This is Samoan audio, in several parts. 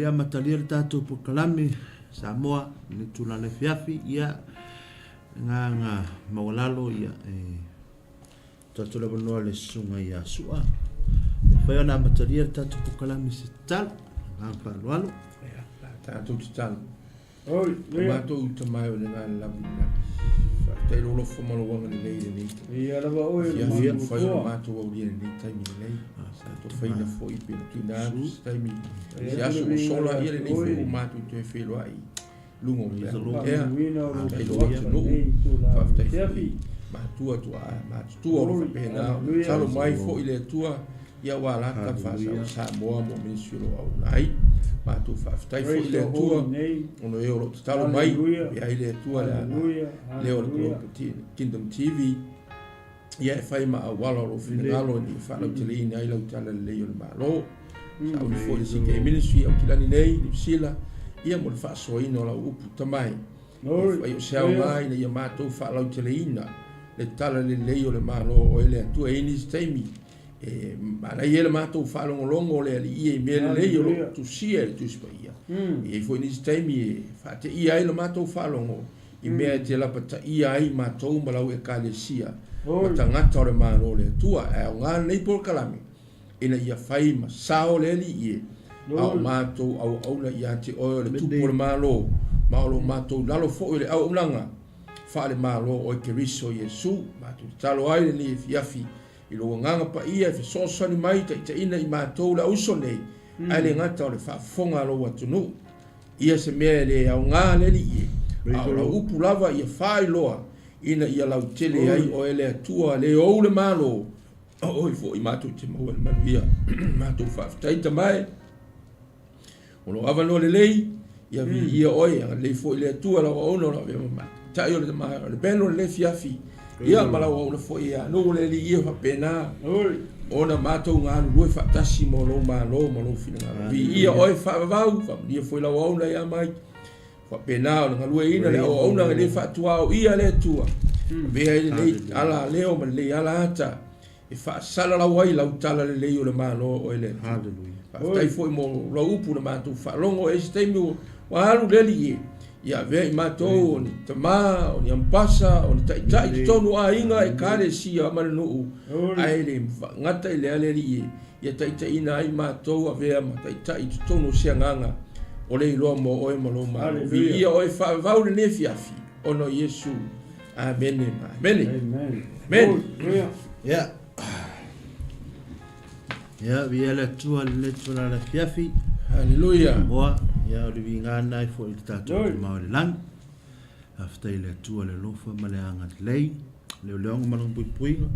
le amatalia le tatou polokalame Samoa i le itula o le afiafi, ia, agaga maualalo, ia, e tuu atu le avanoa i le Susuga ia Sua, e mafai ona amatalia le tatou polokalame i se tatalo. Agaga faaaloalo. Ia, tatou tatalo. O matou tama e o le lalolagi, faafetai i lou alofa ma lou agalelei i lenei afiafi ua mafai ona matou aulia i lenei taimi lelei. Sa atofaina foi pe na tuuina atu se taimi se aso ua sola, ia lenei foi ua matou toe feiloai i luga o le ea. Faafetai i lou atunuu, faafetai foi i matua tuaa matutua o lo o faapena ona tatalo mai foi i le Atua Ia aua lata faasau Samoa mo ministry o lo o auauna ai. Matou faafetai foi i le Atua ona e o lo o tatalo mai e ai le Atua le ala lea o le Global Kingdom TV ia e fai ma auala o lou finagalo ina ia faalauteleina ai lau tala lelei o le Malo. Sauni foi le CK Ministry Aukilani nei, Niu Sila, ia mo le faasoaina o lau upu tamae. E fai o se aoga ina ia matou faalauteleina le tala lelei o le Malo o e le Atua e i ai nisi taimi E manaia ai le matou faalogologo o le Alii ia i mea lelei o lo o tusia i le Tusi Paia. E i ai foi nisi taimi e faateia ai le matou faalogo i mea e te lapataia ai matou ma lau Ekalesia ma tagata o le Malo o le Atua. Ae aoga lenei polokalame ina ia fai ma sao le Alii e, a o matou auauna ia te Oe o le Tupu o le Malo, ma o lo matou lalo foi o le auaunaga faale-Malo o Keriso Iesu. Matou tatalo ai lenei afiafi I lou Agaga Paia e fesoasoani mai taitaiina i matou le auso nei, ae le gata o le faafofoga a lou atunuu. Ia se mea e le aoga le Alii e, a o lau upu lava ia faailoa ina ia lautele ai oe le Atua le ou le Malo, o oe foi matou te maua le manuia. Matou faafetai Tama e. O lou avanoa lelei, ia viia oe, agalelei foi le Atua lau auauna o lo o avea ma taitai o le o le beno lenei afiafi, ia ma lau auauna foi ia nuu le Alii ia faapena ona matou galulue faatasi mo lou malo ma lou finagalo. Viia oe faavavau, faamanuia foi lau auauna ia mai, faapena ona galueina le auauna e le faatuaoia le Atua, avea ai lenei ala leo ma lenei ala ata e faasalalau ai lau tala lelei o le Malo oe le Atua. Hallelujah. Faafetai foi mo lau upu na matou faalogo e se taimi ua alu le Alii e, ia avea i matou o ni tama, o ni ampasa, o ni taitai i totonu o aiga, ekalesia ma le nuu, ae le gata i lea le Alii e, ia taitaiina ai matou avea ma taitai i totonu o se agaga o le iloa mo oe ma lou Malo. Viia oe faavavau lenei afiafi ona o Iesu. Amene ma amene. Amen. Amen. Ia. Ia, viia le Atua i lenei tulaga le afiafi. Haleluia. Moa, ia o le viiga lena ai foi i le tatou Tama o le lagi. Faafetai i le Atua le alofa ma le agalelei, le leoleoga ma lona puipuiga.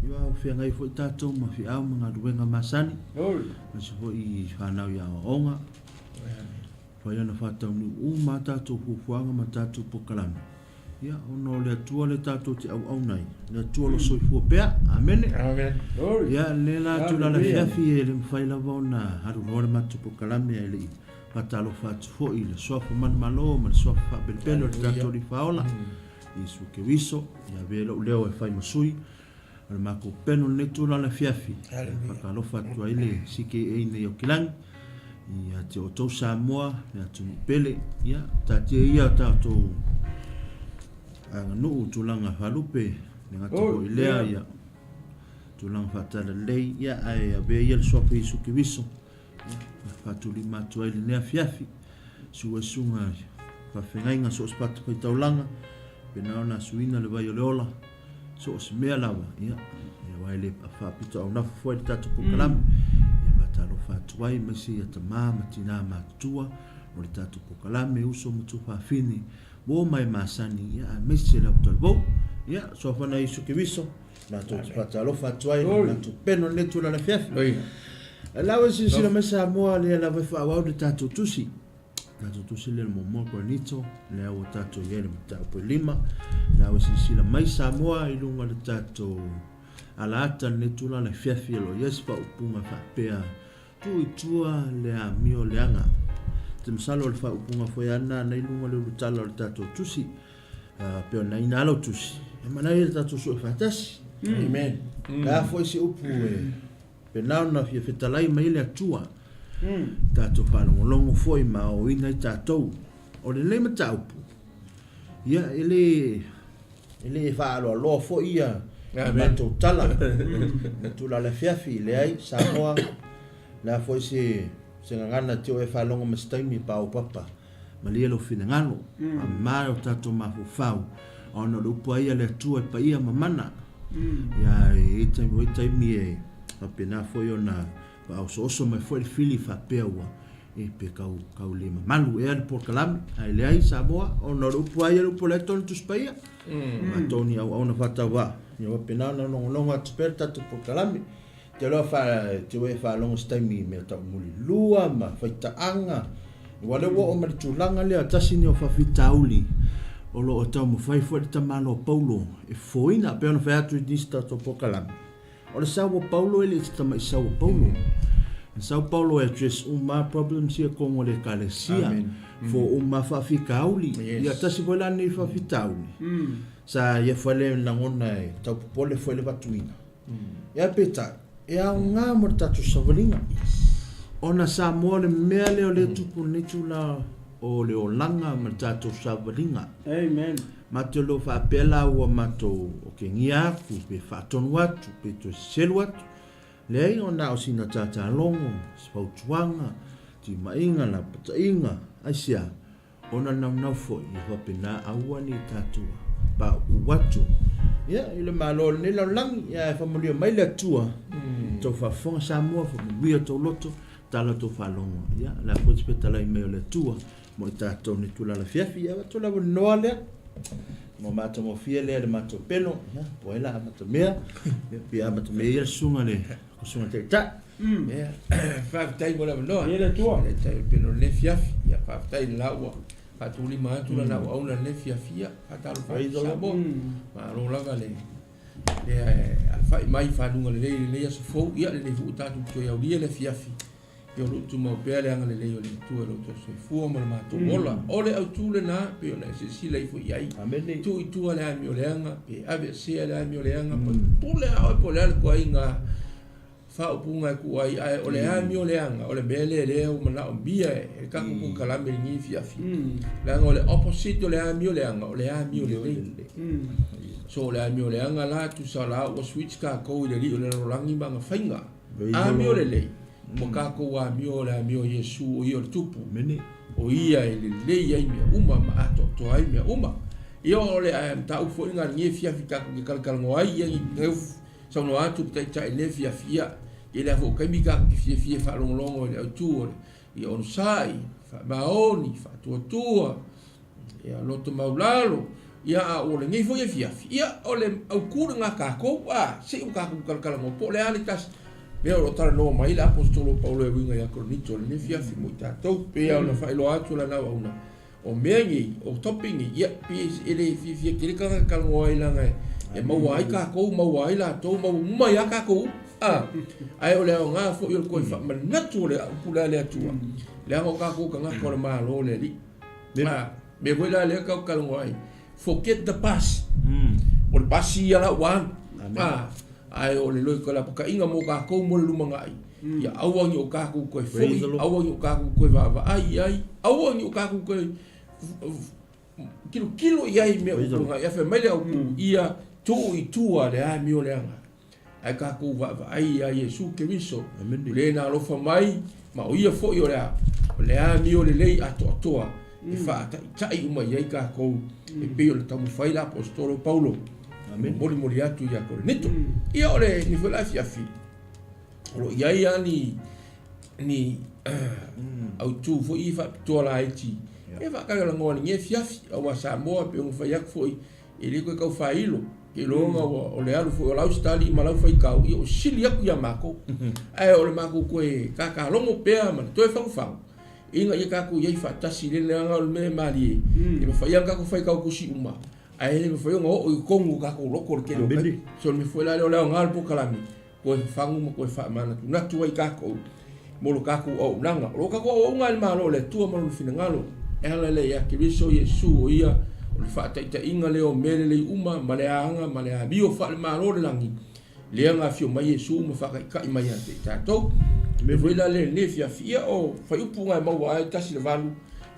Ia, ua feagai foi tatou ma feau ma galuega masani. Aemaise foi i fanau i aoaoga. Mafai ona faataunuu uma a tatou fuafuaga ma tatou polokalame, ia, ona o le Atua lea tatou te auauna ai, le Atua o lo o soifua pea. Amene. Amen. Ia, lenei la tulaga afiafi e le mafai lava ona alu loa le matou polokalame ae le i faatalofa atu foi i le Suafa Manumalo ma le Suafa Faapelepele o le tatou Alii Faaola, Iesu Keriso, ia avea lou leo e fai ma sui o le matou peno i lenei tulaga afiafi. Faatalofa atu ai le CKA nei o Kilani ia te outou Samoa, le atunuu pele, ia taatia ia tatou aganuu tulaga faalupe, le gata foi lea ia tulaga faatalalelei, ia ae avea ia le suafa Iesu Keriso faatulima atu ai lenei afiafi, sua suga faafeagaiga so o se fatafaitaulaga, pena ona asuina le vai o le ola, so o se mea lava, ia, aua e le faapitoaunafa foi le tatou polokalame, ia faatalofa atu ai aemaise ia tama ma tina matutua o le tatou polokalame, uso ma tuafafine, uo ma e masani, ia, aemaise le autalavou, ia, suafa na Iesu Keriso, matou te faatalofa atu ai, le matou peno lenei tulaga afiafi. Lau e silasila mai Samoa, lea lava e faaauau le tatou tusi. Tatou tusi lea le muamua Korinito, lea ua tatou i ai le mataupu e 5. Lea ua silasila mai Samoa i luga o le tatou alaata lenei tulaga afiafi o lo o i ai se faaupuga faapea tuu i tua le amio leaga. Te masalo o le faaupuga foi a lena na i luga o le ulutala o le tatou tusi. Pei ona ina lau tusi, e manaia le tatou sue faatasi. Amen. Le a foi se upu e pena ona fia fetalai mai le Atua. Tatou faalogologo foi ma aoaoina ai tatou. O lenei mataupu, ia e le e le faaaloaloa foi ia matou tala i tulaga o le afiafi, leai Samoa, le a foi se se gagana te o e faalogo ma se taimi paopapa malie lou finagalo, faamama o tatou mafaufau ona o le upu a ia le Atua e paia ma mana. Ia e i ai foi taimi e faapena foi ona faaosooso mai foi le fili faapea ua e pe kau kau le mamalu ea le polokalame, ae leai Samoa, ona o le upu a ia le upu o le Atua o le Tusi Paia, matou ni auauna faatauvaa, ia faapena ona logologo atu pea le tatou polokalame. Te iloa fa te ue faalogo se taimi i mea tau mulilua ma faitaaga, aua o lea ua oo mai le tulaga lea, tasi lenei o faafitauli o lo o taumafai foi le tamaloa Paulo e fofoina, pei ona fai atu i nisi tatou polokalame. O le sau o Paulo e le o se tamai sau o Paulo. Na sau Paulo e address uma lava problems ia totonu o le Ekalesia. Fo uma lava faafitauli. Ia tasi foi la lenei faafitauli, sa ia foi le lagona e tau popole foi le vatuina. Ia peitai, e aoga mo le tatou savaliga. Ona Samoa le mea lea o lea e tupu i lenei itula o le olaga ma le tatou savaliga. Amen. Matou le o faapea la ua matou okegia atu, pe faatonu atu, pe toe selu atu. Leai, ona o sina tatalogo, se fautuaga, timaiga, lapataiga, aisea? Ona naunau foi ia faapena aua ne i tatou pauu atu ia i le Malo o lenei lalolagi, ia ae faamanuia mai le Atua i tou faafofoga Samoa, faamanuia tou loto, tala tou faalogo, ia o le a foi se fetalai mai o le Atua mo i tatou nei tulaga afiafi. Ia avatu le avanoa lea mo matagofie lea le matou pelo, ia po o ai la amata mea, ia pe amata mea ia le susuga le susuga taitai. Ia, faafetai mo le avanoa. Ia le Atua. Le tai o le pelo lenei afiafi. Ia, faafetai le la ua faatulima atu lana auauna lenei afiafi. Ia, faatalofa atu Samoa. Malo lava le le alafai mai i faluga lelei i lenei aso fou. Ia, lenei foi ua tatou toe aulia le afiafi. Ia o lo o tumau pea le agalelei o le Atua i lo outou soifua ma le matou ola. O le autu lena, pei ona e silasila ifo i ai. Tuu i tua le amioleaga, pe aveesea le amioleaga, pule a oe po o le a le toaiga faaupuga e tuu ai, ae o le amioleaga, o le mea lea lea ua manaomia e le tatou polokalame i lenei afiafi. Leaga o le opposite o le amioleaga, o le amiolelei. So o le amioleaga la, tusa la ua switch tatou i le alii o le lalolagi ma ana faiga. Amiolelei, ua tatou amio o le amio o Iesu, o ia o le Tupu. O ia e lelei ai mea uma ma atoatoa ai mea uma. Ia o le mataupu foi lena i lenei afiafi tatou te talatalanoa ai, ia saunoa atu le Taitai i lenei afiafi, ia, i lea foi taimi tatou te fiafia e faalogologo i le autu o le, ia onosai, faamaoni, faatuatua, ia loto maulalo, ia a o lenei foi afiafi, ia o le autu lena tatou, a, se i o tatou talatalanoa po o le a le tasi mea o lo o talanoa mai le Aposetolo Paulo e uiga ia Korinito i lenei afiafi mo i tatou, pei lava ona faailoa atu lana auauna, O mea nei, o topic nei, ia, pei e le fiafia tele tagata e talanoa ai leaga e maua ai tatou, maua ai latou, maua uma ai lava tatou uma. A, ae o le aoga foi o le toe faamanatu o le upu lea a le Atua, leaga o tatou tagata o le Malo o le Alii. A, mea foi la lea tatou te talanoa ai, forget the past. O le pasi ia la ua alu. A, ae o le loitalapataiga mo tatou mo le lumanai, Ia aua ne i o tatou toe foi, aua ne i o tatou toe vaavaai i ai, aua ne i o tatou toe tilotilo i ai i mea ua tuanai. Ae fai mai le autu, ia tuu i tua le amioleaga, ae tatou vaavaai ia Iesu Keriso, o le na alofa mai, ma o ia foi o le amio lelei atoatoa e faataitai uma i ai tatou, e pei o le taumafai le Aposetolo Paulo e molimoli atu ia Korinito. Ia o lenei foi la afiafi, O lo o i ai lava ni, ni autu foi faapitoa laiti e faatalanoa i lenei afiafi, aua Samoa pei ona fai atu foi, e le toe tau faailo. Keiloga ua o le alu foi o lau study ma lau faitau, ia ua sili atu ia matou. Ae o le matou toe tatalogo pea ma le toe fagufagu, ina ia tatou i ai faatasi i le leaga o le mea e malie, e mafai lava ona tatou faitau tusi uma, ae le mafai ona oo i totonu o tatou loto i le tele o taimi. So o le mea foi la lea o le aoga o le polokalame, toe fafagu ma toe faamanatunatu ai tatou mo lo tatou auaunaga. O lo tatou auauna e le Malo o le Atua ma Lona finagalo, e ala lea ia Keriso Iesu, o Ia o le faataitaiga lea o mea lelei uma ma le aga ma le amio faale-Malo o le lagi, lea na afio mai Iesu ma faataitai mai ia te i tatou. E foi la le le fiafi ia o faiupu ngai maua ai 1 le 8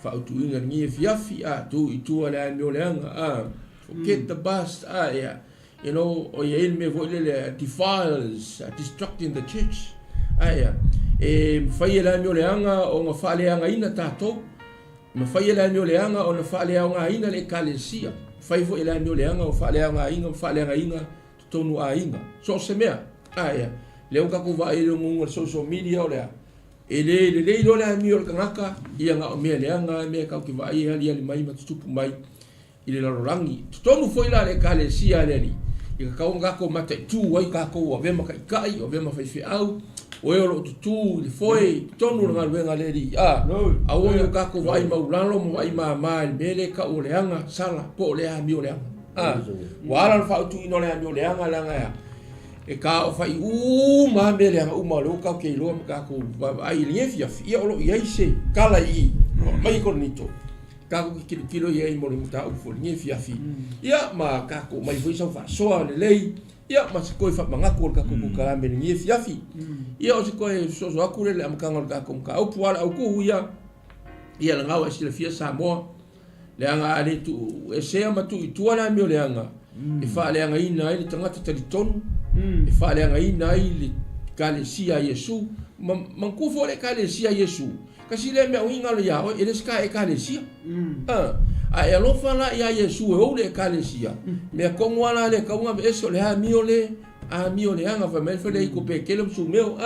faautuina lenei afiafi a tuu i tua le amio leaga a. Forget the past a ia. O ia le mea foi lele defiles, destructing the church. A ia. E mafai e le amio leaga ona faaleagaina tatou. Mafai e le amio leaga ona faaleaogaina le ekalesia. Mafai foi e le amio leaga o faaleaogaina ma faaleagaina totonu aiga. So o se mea. A ia. Lea ua tatou vaai i le uguga o le social media o lea. E le lelei loa le amio o le tagata, ia na o mea leaga mea tatou te vaai e aliali mai ma tutupu mai i le lalolagi. Totonu foi la le ekalesia a le Alii, i tatau ona tatou mataitu ai tatou o avea ma taitai, o avea ma faifeau, o e o loo tutū i le foe i totonu o le galuega a le Alii. A, aua ne i o tatou vaai maulalo ma vaai māmā i le mea lea e tau o le aga sala po o le amio leaga. A, ua ala ona faautuina o le amio leaga leaga e a? E taofai uma lava mea leaga uma o lea ua tatou te iloa ma tatou vaavaai i lenei afiafi, ia o lo o i ai se tala i i mai i Korinito tatou te tilotilo i ai mo le mataupu foi i lenei afiafi, ia ma tatou mai foi sau faasoa lelei, ia ma se toe faamanatu o le tatou polokalame i lenei afiafi. Ia o se toe fesoasoa atu lea i le amataga o le tatou mataupu, a o le autu ia, ia lena ua e silafia Samoa, leaga a le tuu esea ma tuu i tua le amio leaga, e faaleagaina ai le tagata talitonu, e faaleagaina ai le ekalesia a Iesu. Ma manatua foi o le ekalesia a Iesu, tasi lea mea uiga lo ia oe, e le se ka ekalesia. A e alofa la ia Iesu e ou le ekalesia, mea tonu lava la le tatau ona aveese o le amio le amio leaga fai mai le faleaito Petelo ma Sumeo,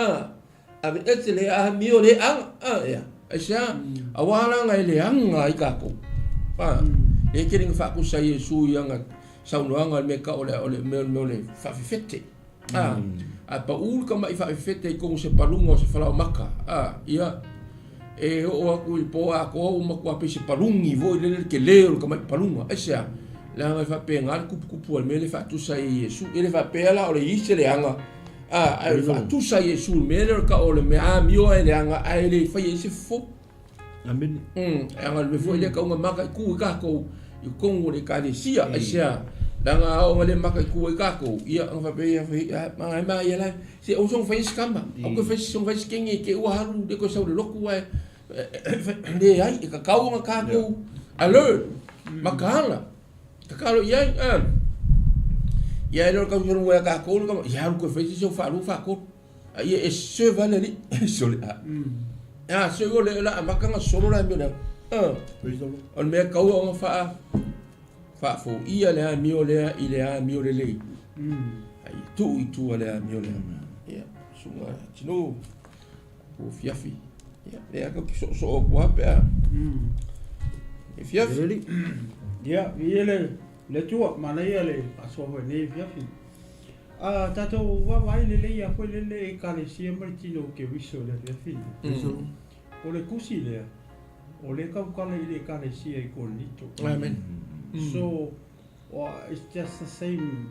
aveese le amio leaga, ea. Aisea, aua laga e leaga ai tatou. E tele ina faatusa ai Iesu i ana saunoaga i le mea e tau o le mea o le faafefete. A pau le tama'i faafefete i totonu o se paluga o se falaoamata, ia, e oo atu i le po atoa ua matua pei se paluni foi lele le tele o le tama'i paluga. Aisea, leaga e faapena le tuputupu o le mea lea e faatusa ai e Iesu. E le faapea la o le i se leaga, ae o le faatusa i Iesu i le mea lea o le tau o le mea amio ae leaga ae le faia ai se fofo. Amene. Leaga o le mea foi lea tau na mataitu i tatou i totonu o le ekalesia. Aisea, leaga a oo ina le mataitu ai tatou, ia ona faapea ia, ai ma ia la, se aua soona faia se tama, aua toe soona faia se teine te i ua alu le toe sau i le lotu ae leai, e tatau ona tatou alert, mataala. Tatalo i ai, ia e le o le tausolomua ia tatou le tama, ia alu toe fai se isi au faalua faatolu. A ia e serve lava le alii. Sole a. A serve o le la amata ona solo le amio lea. O le mea e tatau ona faa faafoia le amio lea i le amio lelei. A ia tuu i tua le amio lea. Ia, susuga Tino, ua fiafi. Ia, lea tatou te soosoo atu lava pe a e fiafi. Ia, viia le Atua, manaia le faasoa foi i lenei afiafi. A tatou vaavaai lelei lava foi lele i Ekalesia ma le tino o Keriso i le afiafi lenei. O le tusi lea, o lea e tautala i le Ekalesia i Korinito. Amen. So, it's just the same,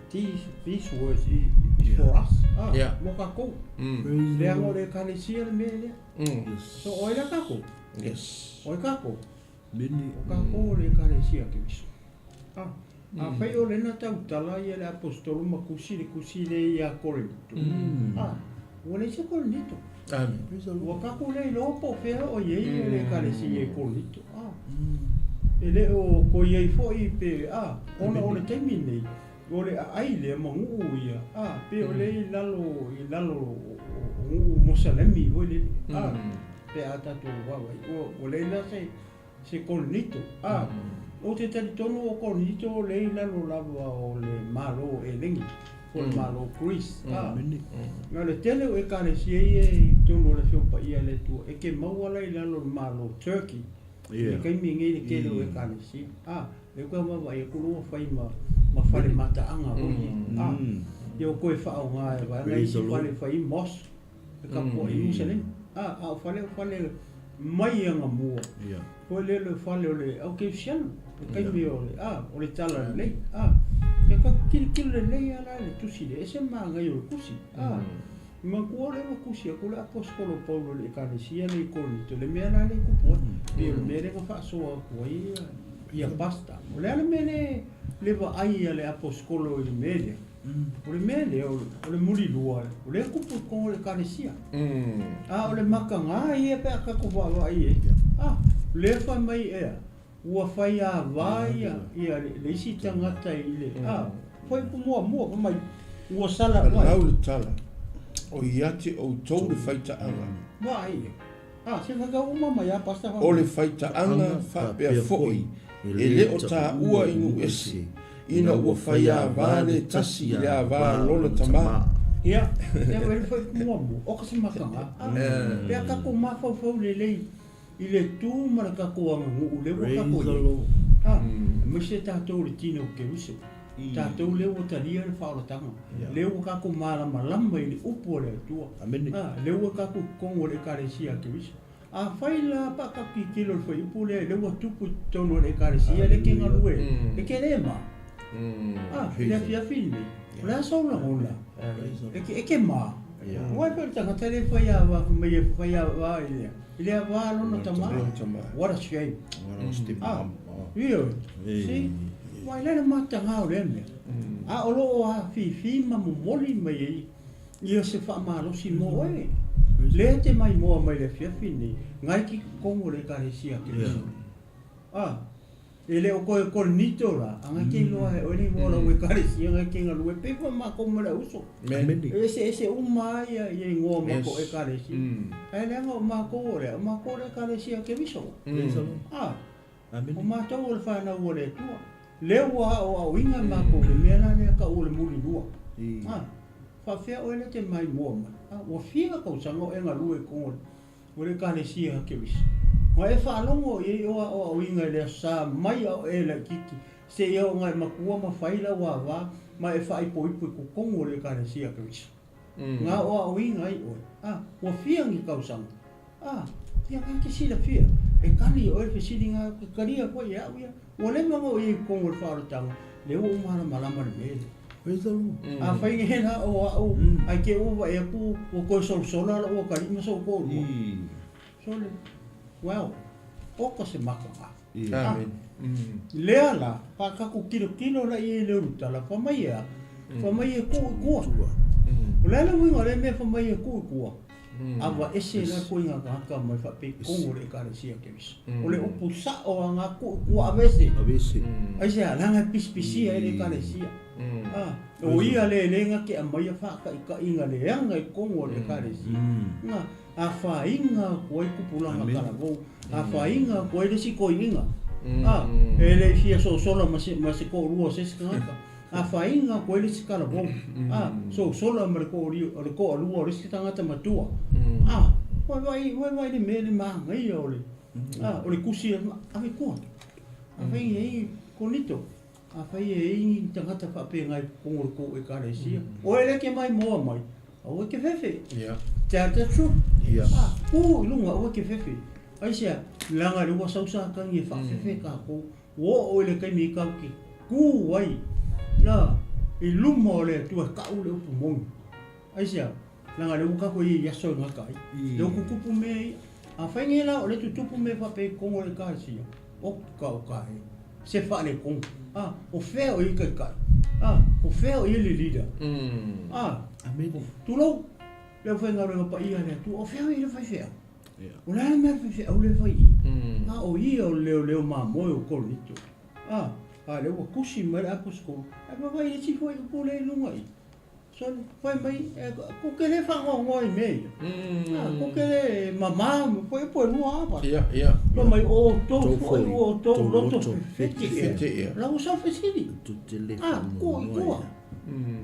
these words is for us. Mo tatou. Leaga o le Ekalesia le mea lea. So, o ai la tatou? Yes. O ai tatou? O tatou o le Ekalesia a Keriso. Afai o lea na tautala ia le aposetolo ma tusi le tusi lea ia Korinito, ua leai se Korinito. Amen. Ua tatou le iloa po o fea o i ai le Ekalesia i Korinito. E le o toe i ai foi pe, ona o le taimi lenei, o le aai lea ma nuu ia, pe o lea i lalo, i lalo o nuu Mosalemi foi lele, pe a tatou vaavaai, ua leai la se se Korinito. A, ou te talitonu o Korinito o lea i lalo lava o le Malo o Elegi, po o le Malo o Greece. A, na o le tele o Ekalesia ia i totonu o le Afio Paia a le Atua, e te maua la i lalo o le Malo o Turkey. I le taimi lenei le tele o Ekalesia. A, lea ua vaavaai atu ua fai ma fale mataaga foi ia. A, ia ua toe faaaoga e vaega isi fale e fai ai mosque. E tapuai i Musalema. A, a o fale o fale mai agamua. Foi lea le fale o le au kerisiano. Le taimi o le, a, o le tala lelei. A, ia ka tilotilo lelei lava la i le tusi lea, e ese le manaia o le tusi. A, manatua lea ua tusi atu le aposetolo Paulo i le Ekalesia lea i Korinito, le mea la lea e tupu ai, pei o le mea lea na faasoa atu ai ia pasta. O le a le mea le vaai a le aposetolo i le mea lea? O le mea lea, o le mulilua, o lea e kupu i totonu o le Ekalesia. A o le makaga ia pe a tatou vaavaai i ai, a, o lea e fai mai ea, ua fai ava ia, ia le isi tagata i le, a, fuaiupu muamua, fai mai, ua sala, Palau le tala, o ia te outou le faitaaga. Vaai ia. A, se faitau uma mai a, Pastor. O le faitaaga faapea foi e le o taua i nuu ese, ina ua fai ava le tasi i le ava lona tama. Ia, ia o le fuaiupu muamua, o ka se makaga, a, pe a tatou mafaufau lelei i le tu ma le tatou aganuu lea ua tatou i ai, a, aemaise tatou i le tino o Keriso, tatou lea ua talia le faaolataga, lea ua tatou malamalama i le upu a le Atua, a, lea ua tatou i totonu o le Ekalesia a Keriso. Afai la pe a tatou tilotilo i le fuaiupu lea, lea ua tupu i totonu o le Ekalesia lea e te galue ai, e tele ma. A, i le afiafi lenei, o le a sou lagona? E te ma. Aua e pei o le tagata lea e fai ava, fai mai e fai ava i le, i le ava a lona tama. What a shame. A, ioe, see, aua e le le mataga o lea mea. A o lo o afifi ma momoli mai ai ia se faamalosi mo oe. Lea te maimoa mai le afiafi lenei, ngai ki totonu o le Ekalesia Keriso. A, e le o koe Korinito la, a ngai te iloa e oe le igoa o lau Ekalesia ngai te galue, pei foi makou ma le uso. E eseese uma lava ia ia igoa o makou Ekalesia. Ae leaga o makou o le a? O makou o le Ekalesia Keriso. A, o matou o le fanau a le Atua. Lea ua aoaoina makou i le mea la lea tau o le mulilua. A, faapefea oe lea te maimoa mai? A, ua fia tausaga o e galue i totonu o le Ekalesia a Keriso. Ma e faalogo i ai o aoaoina i le Aso Sa mai a o e laitiiti seia oo na e matua ma fai lau ava ma e faaipoipo i totonu o le Ekalesia a Keriso. Nga aoaoina ai oe. A, ua fia ni tausaga? A, ia ka te silafia, e kali oe le fesili nga ke kalia koe i au ia. Ua leva nga o iai totonu o le faaolataga, lea ua ou malamalama le mea lea. A fai nei la o au, ai te ua vaai atu ua toe solasola lou atalii ma sou toalua. Sole, well, oka se makaga. Amen. Lea la, pa tatou tilotilo la i ai i le ulutala, fa mai e a? Fa mai e tuu i tua. O le a le uiga o lea mea fa mai e tuu i tua? Ava ese la koiga tagata mai faapei totonu o le Ekalesia Keriso. O le upu sa'o a ngā kuʻu kua avese. Avese. Aisea, leaga e pisipisia ai le Ekalesia. A, o ia le le na te aumaia faataitaiga leaga i totonu o le Ekalesia. Na, afaina atu ai tupulaga talavou, afaina atu ai le isi toeaina. A, e le i fia sosola ma se, ma se toalua o se isi tagata. Afaina atu ai le isi talavou. A, sosola ma le toalua, le toalua o le isi tagata matua. A, ua vaai, ua vaai le mea le manaia o le, a, o le tusi e ave i tua. Afai e i ai Korinito, afai e i ai ni tagata faapena i totonu o le tou Ekalesia, oe lea e te maimoa mai, aua e te fefe. Tell the truth. A, tu i luga, aua e te fefe. Aisea? Leaga lea ua sau Satani e faafefe tatou. Ua oo i le taimi i tatou te tu ai a, i luma o le Atua e kau le upu moni. Aisea? Leaga lea ua tatou i ai i aso e gata ai. Lea ua tutupu mea ia. Afai nei la o lea e tutupu mea faapea i totonu o le Ekalesia, oka oka e, se faaletonu. A, o fea o i ai taitai? A, o fea o i ai le leader? A, tulou, le aufaigaluega paia a le Atua, o fea o i ai le faifeau? O le a le mea a le faifeau lea e fai i i? A o ia o le leoleo mamoe o Korinito. A, a lea ua tusi mai le aposetolo, ae vaavaai i le isi foi upu lea i luga i i. Sole, fai mai, ko te le whaangoangoa i mea ia. Ko te le mamā, koe e poe lua ava. Ia, ia. Fai mai, o tou foi, o tou loto fete ea. La ua sau fesili. Ah, ko i tua.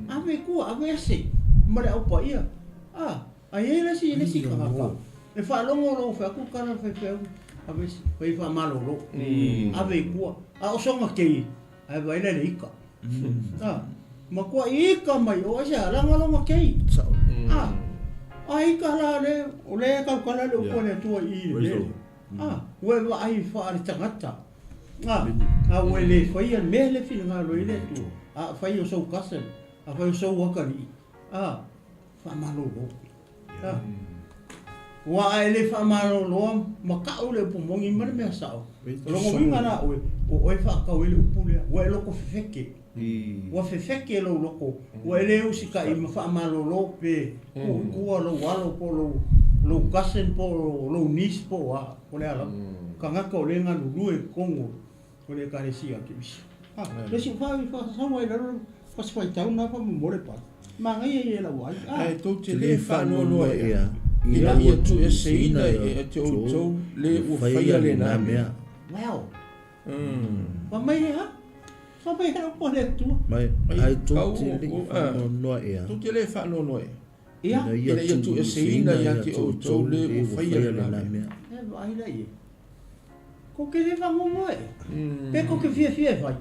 Ave i tua, ave ese. Ma le au paia. Ah, ai ai le isi, le isi tagata. E faalogo lou fai atu tala le faifeau. Ave ese, fai faamalolo. Ave i tua. A o soga kei, ae vaai la i le ika. A, matua ika mai o aisea, leaga lona kei. A, a ika la le, o lea e tautala le upu a le Atua i i le mea lea. A, ua e vaai faale-tagata. A, a ua e le faia le mea lea e finagalo ai le Atua. A fai o sou cousin, a fai o sou atalii, a, faamalolo. A, ua a e le faamaloloa ma kau le upu moni ma le mea sao, o lona uiga la oe, o oe e faatau ai le upu lea, ua e loto fefete. Ua fefeke lou loko, ua e le usitai ma faamalolo pe tuu i tua lou alo po o lou, lou cousin po o lou niece po o a, po o le a lava. Tagata o lea e galulue i totonu o le Ekalesia o Keriso. A, le isi faasau ai i lalo le faitau lena faamolemole pale. Manaia ia i lau vaai. A. Ae tou te le faanoanoa ea, ina ia tuueseina ia te outou le ua faia lena mea. Well. Fai mai e a? Fai mai e upu a le Atua. Mai, ai tou te le faanoanoa ea. Tou te le faanoanoa ea. Ia. Ina ia tuueseina ia te outou le ua faia lena mea. E vaai la i ai. Kou te le faanoanoa ea. Pe kou te fiafia e fai.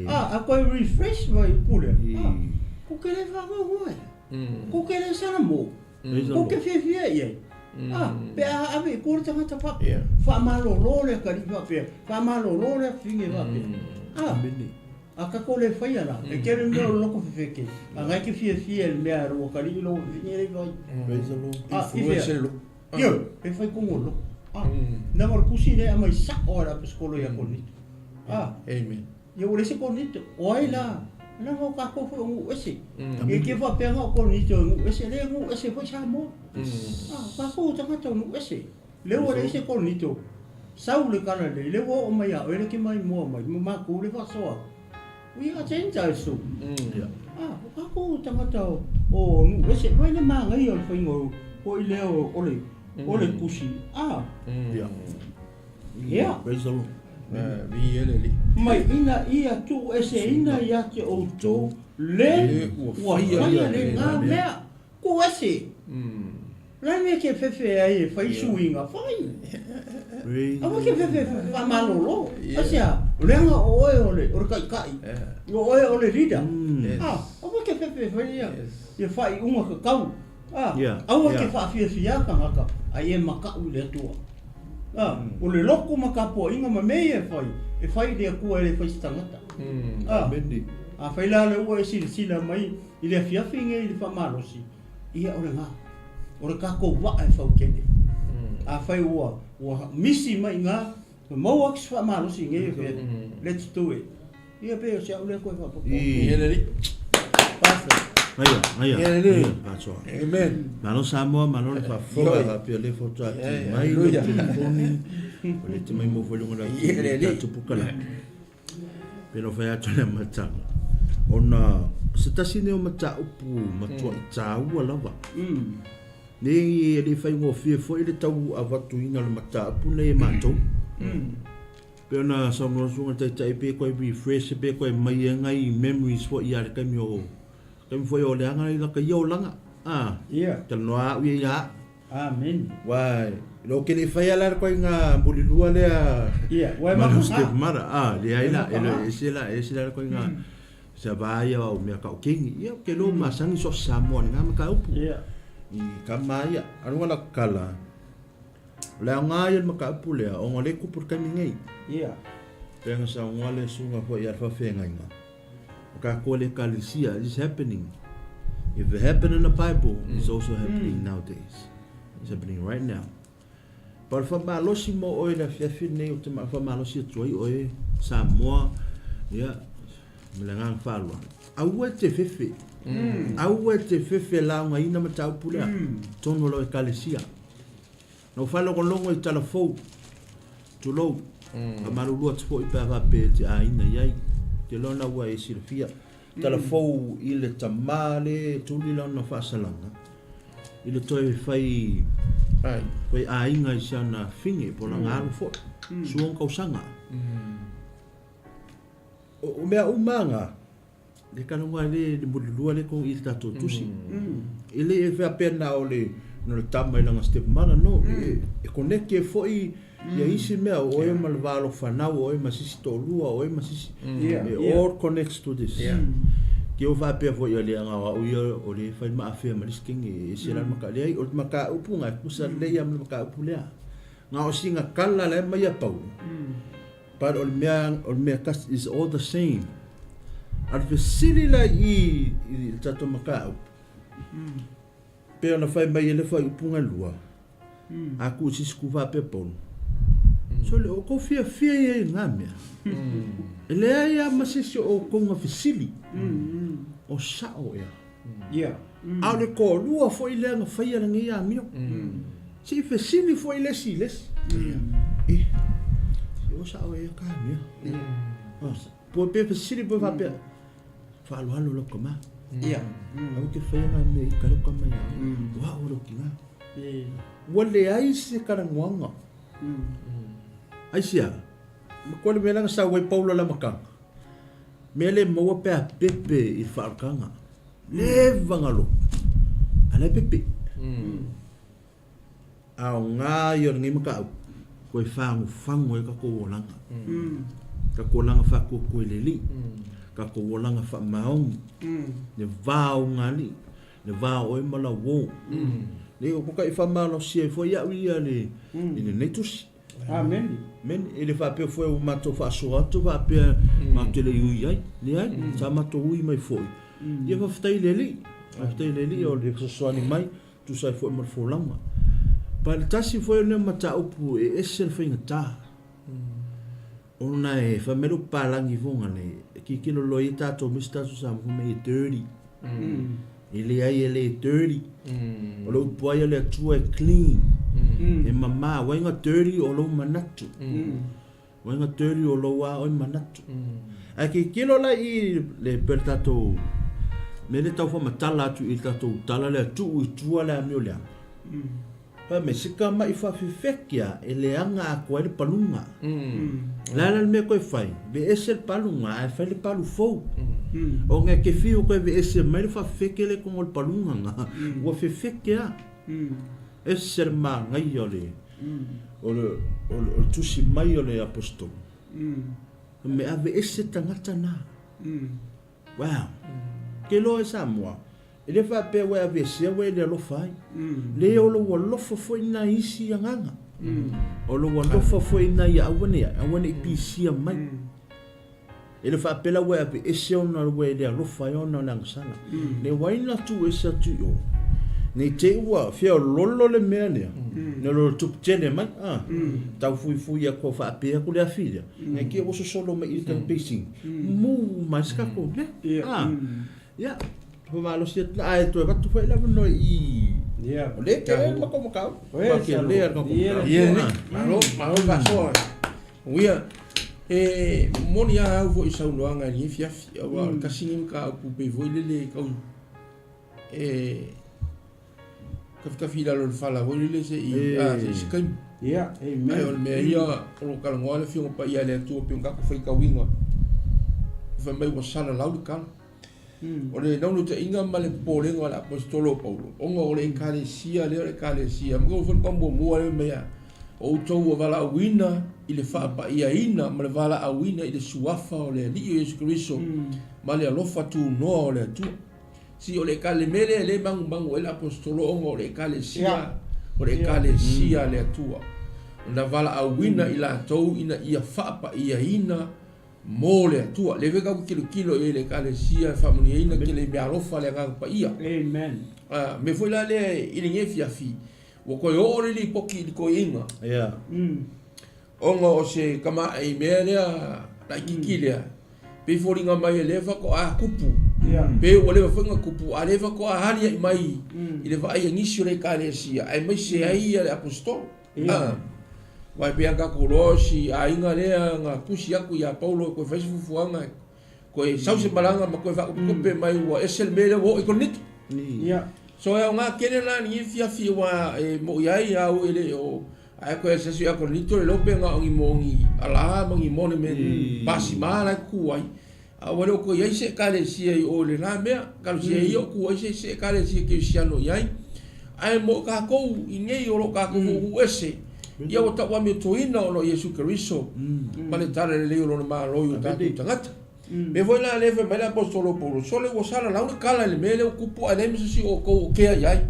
A, a koe refresh mai upu lea. A, kou te le faanoanoa ea. Kou te le salamo. Kou te fiafia i ai. A, pe a ave i tua le tagata faapea, faamalolo le atalii faapea, faamalolo le afafine faapea. A, a tatou le faia la, e tele mea o le loto fefete, a na e te fiafia i le mea a lou atalii lou afafine lea i fai. A, i fea? Ioe, e fai tonu o le loto. A, leaga o le tusi lea e aumai sao lava e le Aposetolo ia Korinito. A. Amen. Ia ua leai se Korinito. O ai la? Leaga o tatou foi o nuu ese. E te faapea na o Korinito e nuu ese, lea e nuu ese foi Samoa. A, o tatou o tagata o nuu ese. Lea ua leai se Korinito. Sau le tala lelei, lea ua oo mai ia oe le te maimoa mai, ma matou le faasoa atu. We are Gentiles too. A, o tatou o tagata o nuu ese. Vaai le manaia o le faiga foi lea o le tusi. A. Ia. Praise the Lord. Viia le Alii. Mai ina ia tuueseina ia te outou le ua faia lena mea. Tuuese. O le a le mea e te fefe ai e fai suiga? Fai. Aua e te fefe e faamalolo. Aisea? Leaga o oe o le taitai. O oe o le leader. Aua e te fefe e fai ia faaiuga tatau. Aua e te faafiafia tagata, a ia makaʻu i le Atua. A, o le loto ma tapuaiga ma mea ia e fai, e fai i le Atua e le fai i se tagata. A, afai la lea ua e silasila mai i le afiafi nei i le faamalosi, ia o lena, o le tatou vaa e fau tele. Afai ua, ua misi mai i ina, maua atu se faamalosi i nei afiafi, let's do it. Ia pei o si au lea koe faapopo. Ia le alii. Pastor. Aia, aia. Ia le alii. Asoa. Amen. Malo Samoa, malo le faafofoga faapea le foto atu mai le telefoni. O le te mai mo foi lunga la Ia le alii. tatou pukala. Pe no fai atu le amataga. Ona se tasi nei o mataupu matuai taua lava. Nei e le faigofie foi le tau avatuina o le mataupu nei e matou. Pei ona saunoa le Susuga Taitai pe koe refresh pe koe mai e ngai memories foi ia le taimi o taimi foi o leaga i laka ia olaga a yeah talanoa au ia ia amen wai lo ke le fai ala koe nga mulilua lea yeah wai ma step mara a le ai la e se la e se la koe nga sa va ia o mea ka o kingi ia ke lo masangi so Samoa ni nga maka upu yeah i ka mai alu la kala O le aoga ia o le mataupu lea, ona o lea e tupu i le taimi nei. Ia. Pei ona saunoa le susuga foi ia le faafeagaiga, o tatou le Ekalesia, it is happening. If it happened in the Bible, it's also happening nowadays. It's happening right now. But o le faamalosi mo oe i le afiafi lenei, ou te faamalosi atu ai oe, Samoa, ia, ma le agaga faaaloalo, aua e te fefe. Aua e te fefe e laugaina mataupu lea, totonu o lau Ekalesia. Na ou faalogologo i tala fou, tulou, faamalulu atu foi pe a faapea e te aiga i ai. Ou te iloa na ua e silafia. Tala fou i le tama le tuli lana faasalaga i le toe fai fai aiga i si ana fine po o lana alu foi, suoga tausaga. O mea uma na, le kalaga le le mulilua le ko i le tatou tusi. E le e faapea na o le no le tama i lana step mother, no. E connect e foi ia isi mea, o oe ma le va alofa nau, o oe ma sisi toalua, o oe ma sisi. It all connects to this. Ke o faapea foi ia le anga o au ia o le fai maafea ma le isi kenge, e ese la le maka leai, o le mataupu nga e kusa lelei ia ma le mataupu lea. Nga o singa kala la e mai ia Paulo. But o le mea, o le mea tasi, is all the same. A o le fesili la i i le tatou mataupu, pei ona fai mai e le faaiupuga e lua, a tuu i se isi ku faapea Paulo, Sole, o kou fiafia ia i ngā mea. E leai lava ma se isi o outou na fesili, o sao ea. A o le toalua foi lea na faia lenei amio. Se i fesili foi le isi i le isi. E, se o sao ea ka mea. Po pe fesili po faapea, faaaloalo lau tama. Aua te faia ngā mea i ka lau tama ia oe. O au o lou tina. Ua leai se talanoaga. Aisea? Matua le mea lea na sau ai Paulo i le amataga, mea le maua pe a pepe i le faaolataga. Leva na lotu, a la e pepe. Aoga ia o lenei mataupu, toe fagufagu ai tatou olaga. Tatou olaga faatuatua i le Alii, tatou olaga faamaoni, le va o uga alii, le va o oe ma lau uo. Leai, o mata'i faamalosia ai foi au ia i lenei tusi. Amene. Amene. E le faapea foi ua matou faasoa atu faapea matou te le i ui ai. Leai, sa matou ui mai foi. Ia faafetai i le Alii. Faafetai i le Alii o le fesoasoani mai, tusa ai foi ma le folauga. Pa le tasi foi o nea mataupu e ese le faigata. Ona e fai mai lou papalagi foga nei, e kikilo loa ia tatou ma isi tatou Samoa fai mai e dirty. E leai e le dirty. O le upu ai a le Atua e clean. E mama, wai nga dirty o lou manatu. Wai nga dirty o lou a oi manatu. Ae kikilo la i le pe le tatou me le tau whamatala atu i le tatou tala lea tuu i tua le amio leaga. Fai mai, sika maʻi faafefeke a e leaga atu ai le paluga. O le a la le mea koe fai? Veese le paluga ae fai le palu fou. Ona e te fiu koe veese mai le faafefeke lea i totonu o le paluga na, ua fefeke a. Ese le manaia o le, o le, o le tusi mai o le aposetolo. Fai mai, aveese tagata na. Wow. Ke loa e Samoa, e le faapea ua e aveesea ua e le alofa ai. Leai o lou alofa foi lena i isi agaga. O lou alofa foi lena ia aua ne i aua ne i pisia mai. E le faapea la ua e aveese ona ua e le alofa ai ona o le agasala. Le ua ai na tuuese atu i o, ne i te i ua feoloolo le mea lea, ne o le tupu tele mai, a, tau fuifui atu faapea atu le afi lea, ne i te i ua sosolo mai i le tau pacing. Mu mai se tatou mea. Ah, ia, faamalosi atu la, ae toe avatu foi le avanoa i Ia. O lea e tele le matou mataupu. Oe, Matou tele le matou Ia, mataupu. Ia, Ah. malo, malo faasoa. Uia, e moni lava au foi i saunoaga i lenei afiafi, aua o le tasi lenei mataupu pei foi lele tau e tafitafi i lalo o le fala foi lele se i a se i se taimi. Ia, amen. Ae o le mea ia o lo o talanoa le Afioga Paia a le Atua pei ona tatou faitauina, fai mai ua salalau le tala. O le naunautaiga ma le popolega o le Aposetolo o Paulo, ona o le Ekalesia lea o le Ekalesia, ma foi le muamua lea mai a, o outou ua valaauina i le faapaiaina ma le valaauina i le suafa o le Alii o Iesu Keriso ma le alofa tunoa o le Atua. Si o le ekale mea lea e le magumagu ai le Aposetolo ona o le Ekalesia, o le Ekalesia a le Atua. Na valaauina i latou ina ia faapaiaina mo le Atua. Lea foi tatou te tilotilo i ai i le Ekalesia e faamanuiaina tele i meaalofa a le Agaga Paia. Amen. A mea foi la lea i lenei afiafi, ua toe oo le lipoti i le toeaina. Yeah. Ona o se tamaai mea lea laititi lea, pei foliga mai o lea faatoa tupu, pe ua leva foi ona tupu, a o lea faatoa aliae mai i le vaai a nisi o le Ekalesia, aemaise ai le Aposetolo. Aua e pei lava ona tatou iloa o si aiga lea na tusi atu ia Paulo e toe fai se fuafuaga, toe sau se malaga ma toe faatopetope mai ua ese le mea lea ua oo i Korinito. So e aoga tele la lenei afiafi aua e moni ai au e le o Ae koe asiasi ia Korinito le lope na o ni mo ni ala ma ni mone me pasima la e kuku ai. A ua le o toe i ai se ekalesia i o i le la mea, ekalesia ia o ku ai se se ekalesia kerisiano i ai. Ae mo kākou i nei o lo o kākou hoʻohuʻu ese, ia ua tauamiotoina ona o Iesu Keriso ma le tala lelei o lona Malo i o tātou tagata. Mea foi la lea fai mai le Aposetolo o Paulo, sole ua salalau le kala i le mea lea ua tupu ae leai ma se isi o outou o kea i ai.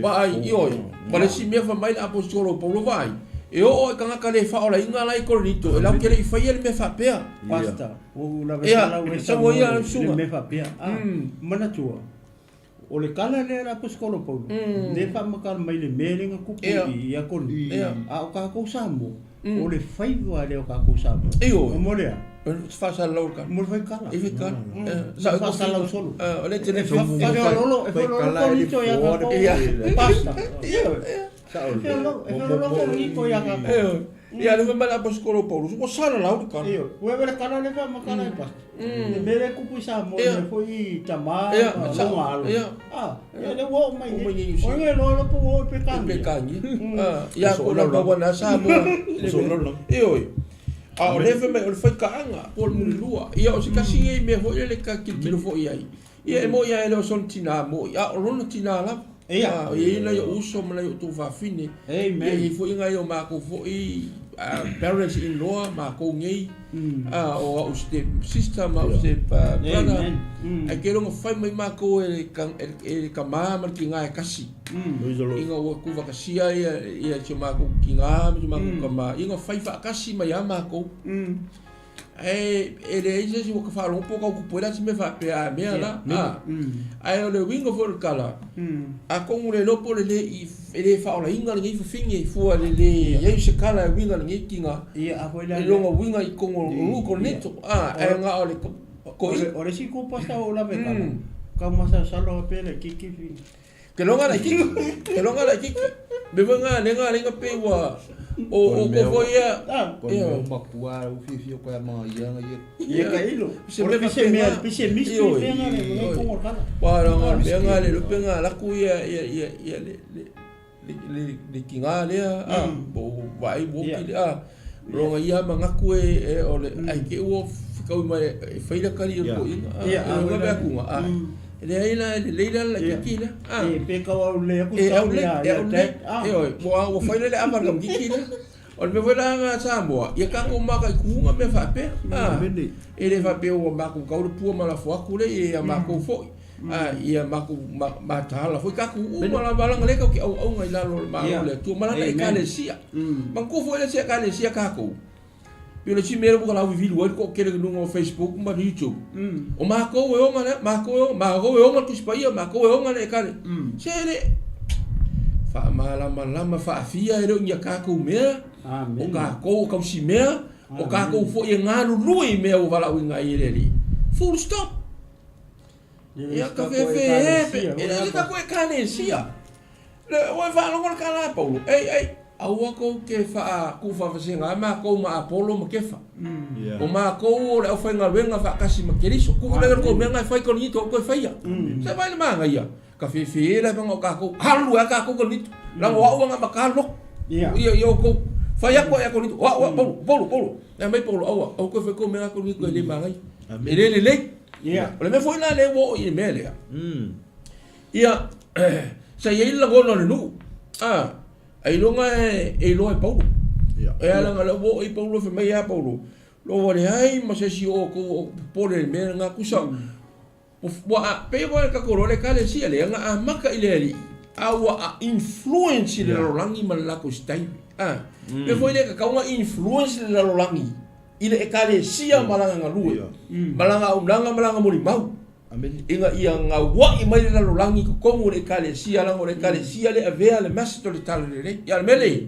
Vaai, ioe, ma le isi mea fai mai le Aposetolo o Paulo, vaai, e oo i tagata le faaolaina la i Korinito, e latou te le i faia le mea faapea. Pastor, ua ou lave Ia, salalau ai sau ai saunoa ia i susuga. le mea faapea. Ah, manatua. O le tala lea le Aposetolo Paulo, lea e faamatala mai le mea lea na tupu i Akorinito, a o tatou Samoa, o le faiva lea o tatou Samoa. Ioe. Mo le a? O le faasalalau o le tala. Mo le faitala. E faitala. Faasalalau solo. O le tele E feololo, e feololo Korinito ia tatou. Pasta. Ioe. E feololo Korinito ia tatou. Ia, le fai mai le Aposetolo Paulo, ua salalau le tala. Ioe. Ua le tala lea faamatala e pasta. Le mea lea e tupu i Samoa, le mea foi i tama ma lona alo. Ah, ia lea ua oo mai nei. O le loa loa po ua oo i Peretania. Peretania. Ia, ko number one lava Samoa. Ioe. A o lea fai mai o le faikaaga po o le mulilua. Ia o se tasi lenei mea foi lele ta tilotilo foi i ai. Ia e moni lava e le o sona tina moi, a o lona tina lava. Ia. E i ai nai ou uso ma nai ou tuafafine. Amen. Ia e i ai foi nai o matou foi parents in law matou nei. O au step sister ma au step brother. Amen. Ae keiloga fai mai matou e le tama ma le tina e tasi. Ina ua tuvakasia ia si o matou tina ma si o matou tama, ia na fai faatasi mai lava matou. Ae e leai se isi ua ta faalogo po o tau tupu ai la se mea faapea a mea la. Ae o le uiga foi o le tala, atonu le iloa po o le le i, e le faaolaina lenei fafine fua i le le i ai o se tala e uiga i lenei tina i lona uiga i totonu o nuu Korinito. Ae na o le toeaina. O le isi kupa sa ou lave tala, tau masalosalo lava pe laitiiti fina. Ke longa laitiiti, ke longa laitiiti. Me foi ngā lenga lenga pe ua o o ko foi ia. Ko le mea matua u fiafia koe a mga ia nga ia. Ia ka ilo. Se O le pise mea, pise misti pe nga le ngai kongo kala. Wa la nga me nga le lupe nga laku ia ia ia ia le le le le kinga lea a po vai wo ki a longa ia mangaku e o le ai ke ua fikaui mai e fai la kali o ko inga Ia, a nga be aku nga a le ai la le leila la kiki la a E pe kau au le aku e tau au le ia e ia au le dad. Ah. e oi ua ua fai le le ava ka kiki la o le mea foi la nga Samoa ia tatou mataituga mea faapea a e le faapea ua matou tau le pua ma lafo atu le ia matou foi a ia matou mataala foi tatou uma lava laga lea tatou te auauga i lalo o le Malo o le Atua ma lana Ekalesia. Manatua foi le isi Ekalesia tatou pei o le isi mea lea ua lauvivilu ai le toatele i luga o Facebook ma YouTube. O matou e ona lea, matou e ona, matou e ona le Tusi Paia, matou e ona le Ekale. Se le faamalamalama faafia e le o ni a tatou mea, o tatou o tausimea, o tatou foi e galulue i mea ua valaauina ai e le Alii. Full stop. Ia ka fefe pe, e le o se tatou Ekalesia. Le ua e faalogo le tala a Paulo, ei, ei, aua tou te faa-tuufaafasega ai matou ma Apolo ma Kefa. O matou o le aufaigaluega faatasi ma Keriso. Tuu lea le tou mea na e fai Korinito aua toe faia. Se vaai le manaia, ka fefe la vaega o tatou, alu ai lava tatou Korinito. Leaga o au ana mata lotu. Ia, ia outou fai atu ai ia Korinito, o au, o au, Paulo, Paulo, Paulo. Ae mai Paulo, aua, aua toe fai tou mea na Korinito e le manaia. E le lelei. Ia. O le mea foi la lea ua oo i le mea lea. Ia, sa i ai le lagona o le nuu, a, ailoga e iloa e Paulo. E ala nga lea ua oo i Paulo, fai mai ia Paulo, Lo ua leai ma se isi o outou o popole i le mea lena, tusa, ua a, pei foi o le tatou loa le Ekalesia lea na amata i le Alii, a ua a influence i le lalolagi ma le latou style. A, mea foi lea e tatau ona influence le lalolagi i le Ekalesia ma lana galue, ma lana auaunaga ma lana molimau. Ina ia gaua'i mai le lalolagi i totonu o le Ekalesia, leaga o le Ekalesia lea e avea le message o le Talalelei. Ia, o le mea lea,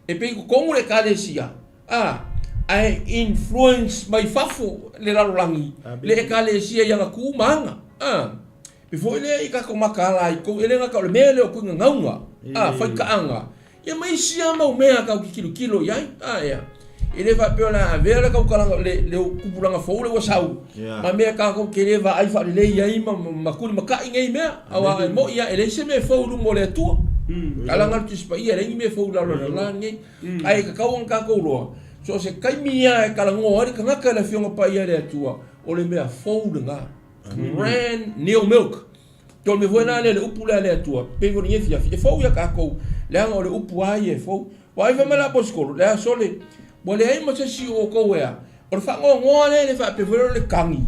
e pei i totonu o le Ekalesia, a, ae influence mai fafo le lalolagi, le Ekalesia i ana tu ma aga. A, pei foi lea i tatou mataala ai tou, e le gata o le mea lea o tuigagauga, a, faitaaga, Ia ma isi lava mau mea tatou te tilotilo i ai. A ea, e le faapea o le a avea le tautalaga, le tupulaga fou lea ua sau, ma mea tatou te le vaai faalelei ai ma ma tulimata'i nei mea. Aua e moni lava, e leai se mea fou i luma o le Atua. A laga le Tusi Paia, e leai ni mea fou i lalo o le lalolagi lenei. Ae tatau ona tatou iloa, so o se taimi lava e talanoa ai le tagata i le Afioga Paia a le Atua, o le mea fou lena. Brand new milk. Te mea foi la lea le upu lea a le Atua, pei foi o lenei afiafi, e fou ia tatou, leaga o le upu lava ia e fou. Ua ai fai mai le aposetolo, le aso le, ua leai ma se isi o outou e a, o le faanoanoa lea e le faapea foi lea o le kagi,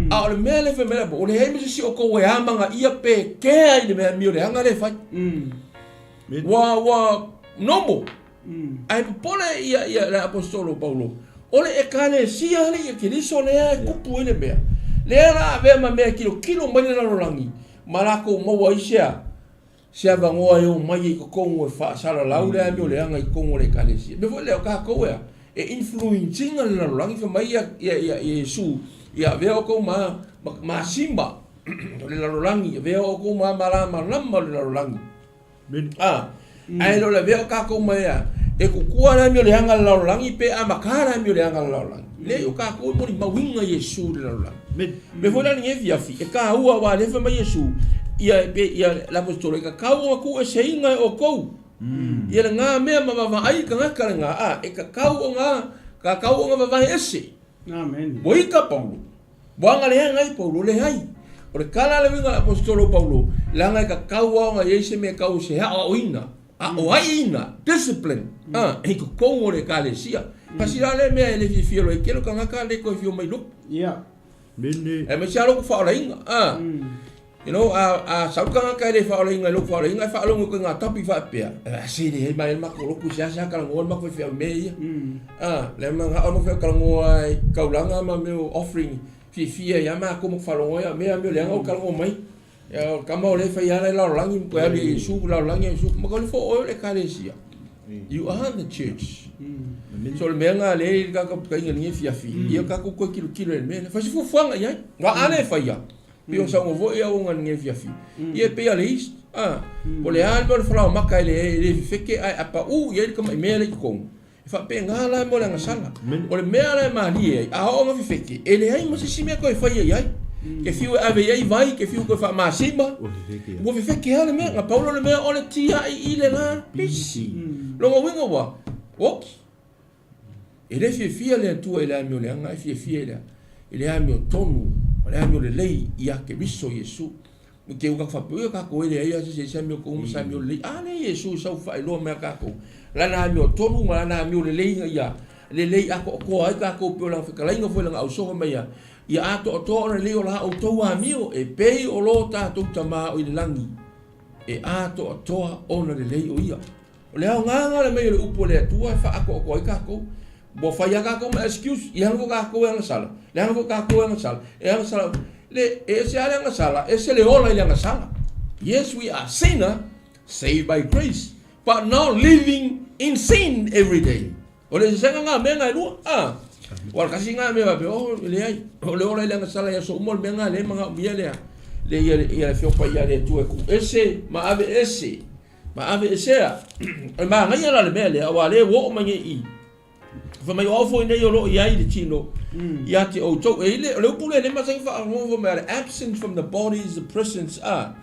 a o le mea lea e fai mai le aposetolo, ua leai ma se isi o outou e amanaia pe kea i le mea amioleaga lea e fai. Ua, ua normal. Ae popole ia, ia le aposetolo Paulo, o le Ekalesia alii a Keriso lea e kupu ai le mea, lea la avea ma mea e kilokilo mai le lalolagi. ma lakou maua ai se a? Se avanoa e omai ai i totonu e faasalalau le amioleaga i totonu o le Ekalesia. Mea foi lea o tatou e a? E influence ina le lalolagi fai mai ia ia Iesu, ia avea outou ma masima o le lalolagi, avea outou ma malamalama o le lalolagi. A, ae le o le avea o tatou ma ea e kukua le amioleaga a le lalolagi pe amata le amioleaga a le lalolagi. Leai, o tatou e molimauina Iesu i le lalolagi. Mea foi la lenei afiafi, e taua aua o lea fai mai Iesu, ia, pe, ia, le Aposetolo, e tatau ona tuueseina e outou ia lena mea ma vaavaai i tagata lena, a, e tatau ona, tatau ona vavae ese. Amene. Ua ita Paulo. Ua agaleaga ai Paulo? Leai. O le tala a le uiga a le Aposetolo o Paulo, leaga e tatau lava ona i ai se mea tau o se aoaoina, aoaiina, discipline, a, i totonu o le Ekalesia. Tasi la lea mea e le fiafia loa ai tele o tagata le toe fia omai i loko. Ia. Aemaise lava loku faaolaina, a. You know, a, a sau le tagata e le faaolaina i loku faaolaina, e faalogo i koe tapi faapea, a se leai mai le matou lotu seasea talanoa le matou faifeau i mea ia. A, le manao le matou talanoa i taulaga ma mea o offering, fiafia ai lava matou ma faalogo ai, a o mea a mea leaga o talanoa mai. Ia, o le tama o lea e fai ala i lalolagi, ma toe alu i Iesu, lalolagi a Iesu, ma tau fo oe o le ekalesia. You are the church. So o le mea lena lea i le tatou taina i lenei afiafi, ia tatou toe tilotilo i le mea lea. Fai se fuafuaga i ai. Aua a le faia, pei ona saunoa foi au i lenei afiafi, ia e pei lava o le yeast. Po o le a le mea o le falaoamata e le fefete ae a pau i ai le tamai mea lea i totonu, E faapena la mo le agasala. O le mea la e malie ai, a oo ina fefete, e leai ma se isi mea toe faia i ai. Ke fiu e ave i ai vai, ke fiu toe faamasima, ua fefete lava le mea. Na pau lea o le mea o le tiai i le lapisi. Lona uiga ua oki. E le fiafia le Atua i le amioleaga, ae fiafia i le amiotonu, o le amiolelei ia Keriso Iesu. I te uka faapea, oi kākou e leai a se se amiotonu ma se amiolelei. A lea Iesu i sau faailoa mai a kākou. Lana amiotonu ma lana amiolelei ina ia lelei atoatoa ai kākou pei o lana fetalaiga foi lana ausofa mai ia, ia atoatoa ona lelei o la outou amio e pei o lo tātou Tama o i le lagi e atoatoa ona lelei o ia. O le aoga le mai o le upu a le Atua e faaatoatoa ai kākou. Ua fai lava kākou ma excuse, i ana foi kākou e agasala, leaga foi kākou e agasala, e agasala. Le, e ese lava le agasala, ese le ola i le agasala. Yes, we are sinner, saved by grace, but not living in sin every day. O le eseesega lena o mea na e lua. Ah, ua le tasi lena mea faapea, oh, leai, o le ola i le agasala i aso uma, o le mea lena lea e manaomia lea, le ia, ia le Afioga Paia a le Atua e tuu ese ma ave ese Ma aveesea. O le manaia la le mea lea, aua o lea ua oo mai nei i i. Fai mai o au foi nei o lo o i ai le tino ia te outou. E i le, o le upu lea le masani faafofoga mai, o le absence from the body is the presence a.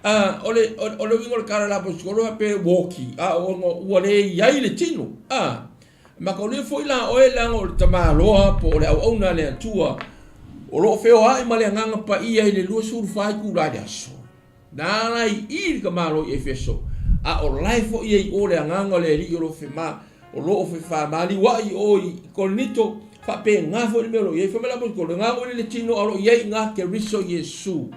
A, o le, o le uiga o le tala la aposetolo faapea walkie, a o ona ua le i ai le tino. A, mataulia foi la oe leaga o le tamaloa po o le auauna a le Atua o lo o feoai ma le Agaga Paia i le 24 itula i le aso. Na ala i i le tamaloa i Efeso, a o lae foi ia i o le agaga o le Alii o lo fema, o lo o fefamaliuaʻi i o i Korinito, faapena foi le mea o lo o i ai. Fai mai le Aposetolo, E gago i le tino a o lo o i ai i gā Keriso Iesu.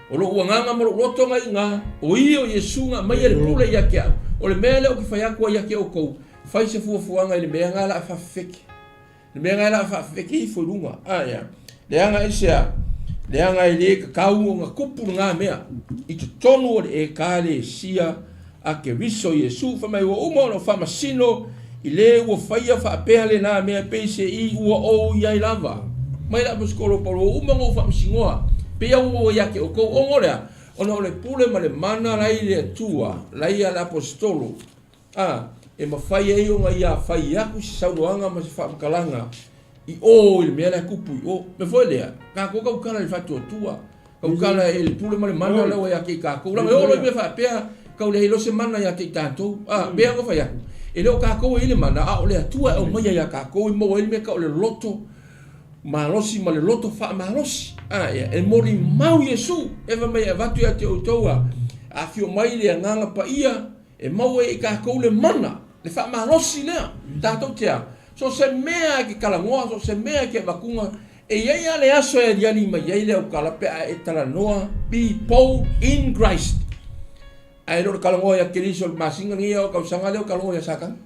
O loʻu agaga ma loʻu loto na i gā, o ia o Iesu na aumaia le pule ia te au. O le mea lea ou te fai atu ai ia te outou, fai se fuafuaga i le mea na la e faafefeke. Le mea lena e la faafefeke ifo i luga. A ia, leaga aisea? Leaga e le tatau ona tupu lena mea i totonu o le Ekalesia a Keriso Iesu. Fai mai ua uma ona faamasino i le ua faia faapea lena mea pei se i ua ou i ai lava. Mai le Aposetolo Paulo, ua uma ona ou faamasinoa, pei a ua ou ia te outou. Ona o le a? Ona o le pule ma le mana la i le Atua, la ia le Aposetolo. A, e mafai ai ona ia fai atu se saunoaga ma se faamatalaga i o i le mea la e tupu i o. Mea foi lea, tatou tautala i le faatuatua, tautala i le pule ma le mana lea ua ia te i tatou. Leaga e oo loa i mea faapea, tau leai loa se mana ia te i tatou. A, pei ona fai atu, e le o tatou e i ai le mana, a o le Atua e aumaia ia tatou e maua ai le mea tau o le loto malosi ma le loto faamalosi. A, ia, e molimau Iesu, e fai mai e avatu ia te outou a afio mai le Agaga Paia, E maua ai i tatou le mana, le faamalosi lea, tatou te a. So se mea e ke talanoa, so se mea e ke avatuga, e i ai lava le aso e aliali mai ai le aukala pe a e talanoa, be bold in Christ. Ae le o le talanoa ia Keriso i le masina lenei a o le tausaga lea o talanoa ia Satana.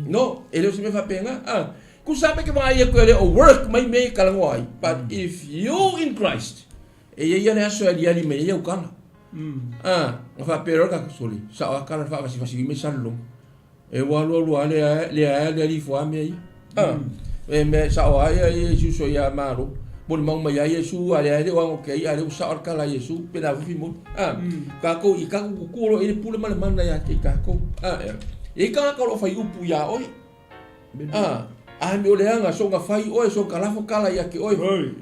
No, e le o se mea faapena. A, tusa pe ke vaai atu e le o work mai mea e talanoa ai, but if you in Christ, e i ai lava le aso e aliali mai ai aukala. A, na faapea loa le tatou sole, sao lava kala faavasivasi mai salelologa. E ua alu alu lava leai leai le alii fua mea ia. A, e mea sao lava ia Iesu uso ia Malo. Molimau mai ia Iesu a leai le o ago ke ai a lea ua sao le kala a Iesu pe la foi moli. A, tatou i tatou tutu o lo o i ai le pule ma le mana ia te i tatou. A, e i ai tagata o lo o fai upu ia oe. A, a me o leaga soga fai oe soga kalafo kala ia te oe.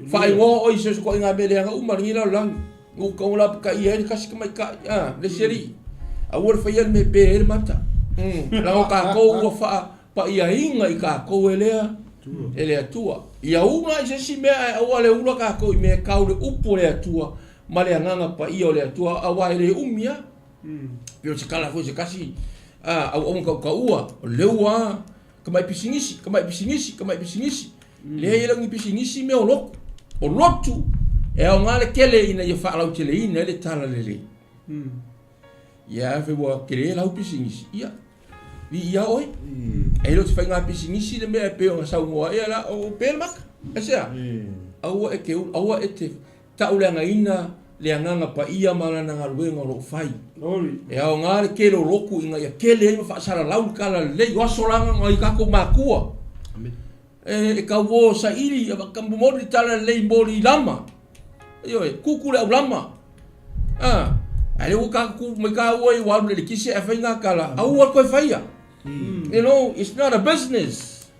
Faaigoa oe i se ituaiga mea leaga uma lenei lalolagi. Ua tau lapatai ai le tasi tamaitai, a, le isi alii. Aua le faia le mea e pe ai le mata. Leaga o tatou ua faapaiaina i tatou e lea, e le Atua. Ia ula i se isi mea ae aua le ula tatou i mea e tau le upu o le Atua ma le Agaga Paia o le Atua, aua e le umi lava. Pei o se tala foi se tasi auauna tautaua, o lea ua tamai pisinisi, tamai pisinisi, tamai pisinisi. Leai e le o ni pisinisi mea o lotu. O lotu e aoga le tele ina ia faalauteleina ai le tala lelei. Ia afai ua tele lau pisinisi, ia viia oe. E le o se faiga pisinisi le mea e pei ona saunoa ai la o pe le maka. Aisea? Aua e te aua e te Tauleagaina le Agaga Paia ma lana galuega o lo o fai. E aoga le tele o lotu ina ia tele ai ma faasalalau le tala lelei o aso laga nai tatou matua. E tau o saili momoli le tala lelei moli i lama. Ioe, kuku le aulama. A, ae lea ua tatou tu mai taua ia ua alu i le elekise ae fai na tala, aua le toe faia. You know, it's not a business.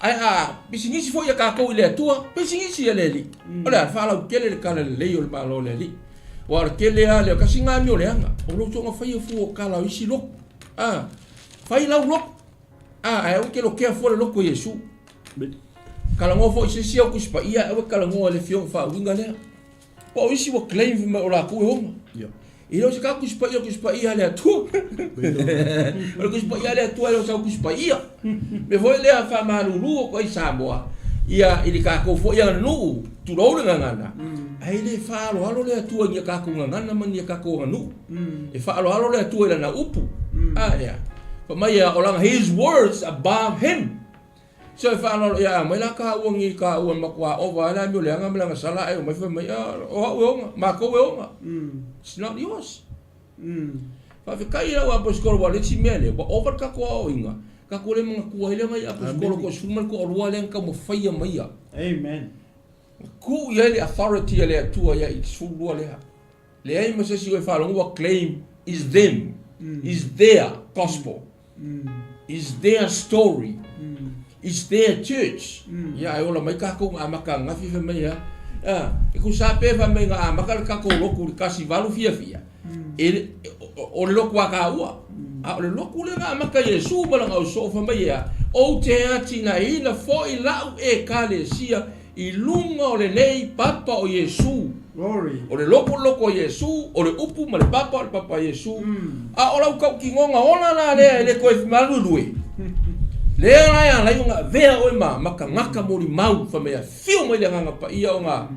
Ae a pisinisi foi a tatou i le Atua, pisinisi e le Alii. O le a? Faalautele le tala lelei o le Malo o le Alii. Aua o le tele lava lea, tasi lena amio leaga, o lou soona faia fua o tala o isi lotu. A, fai lau lotu. A, ae aua e te lotea fua le lotu o Iesu. Talanoa foi i se isi au Tusi Paia, ae aua e te talanoa i le afioga faauiga lea. Aua o isi ua claim fai mai o latou e ona. E le o se tatou Tusi Paia, o le Tusi Paia a le Atua. O le Tusi Paia a le Atua e le o sau Tusi Paia. Mea foi lea faamalulu atu ai Samoa, ia i le tatou foi aganuu, tulou le gagana, ae le faaaloalo le Atua i ni a tatou gagana ma ni a tatou aganuu. E faaaloalo le Atua i lana upu. A ea, fai mai o lana his words above him. So e faaaloalo ia aumai la taua ni taua e matua ova ai le amio leaga ma le agasala ae omai fai mai o au e ona, matou e ona. It's not yours. Faafetai i lau aposetolo aua o le isi mea lea ua ova le tatou aoaoina, tatou le manatua ai lea nai aposetolo toa 12 lea na taumafaia mai ia. Amen. Na tuu i ai le authority a le Atua ia i le 12 lea. Leai ma se isi o e faalogo ua claim is them, is their gospel. Is their story. Is their church. Ia ae ola mai tatou na amata ananafi fai mai a. A, e tusa pe fai mai na amata le tatou lotu i le 18 fiafia. E, o le lotu a taua. A o le lotu lea na amata e Iesu ma lana ausoo fai mai e a, Ou te atinaeina foi lau Ekalesia I luga o lenei papa o Iesu. Glory. O le loto o le loto a Iesu, o le upu ma le papa o le papa a Iesu. A o lau tautinoga ola la lea e le toe maluelue. Lea la e ala ai ona avea oe ma, ma tagata molimau fai mai afio mai le Agaga Paia ona,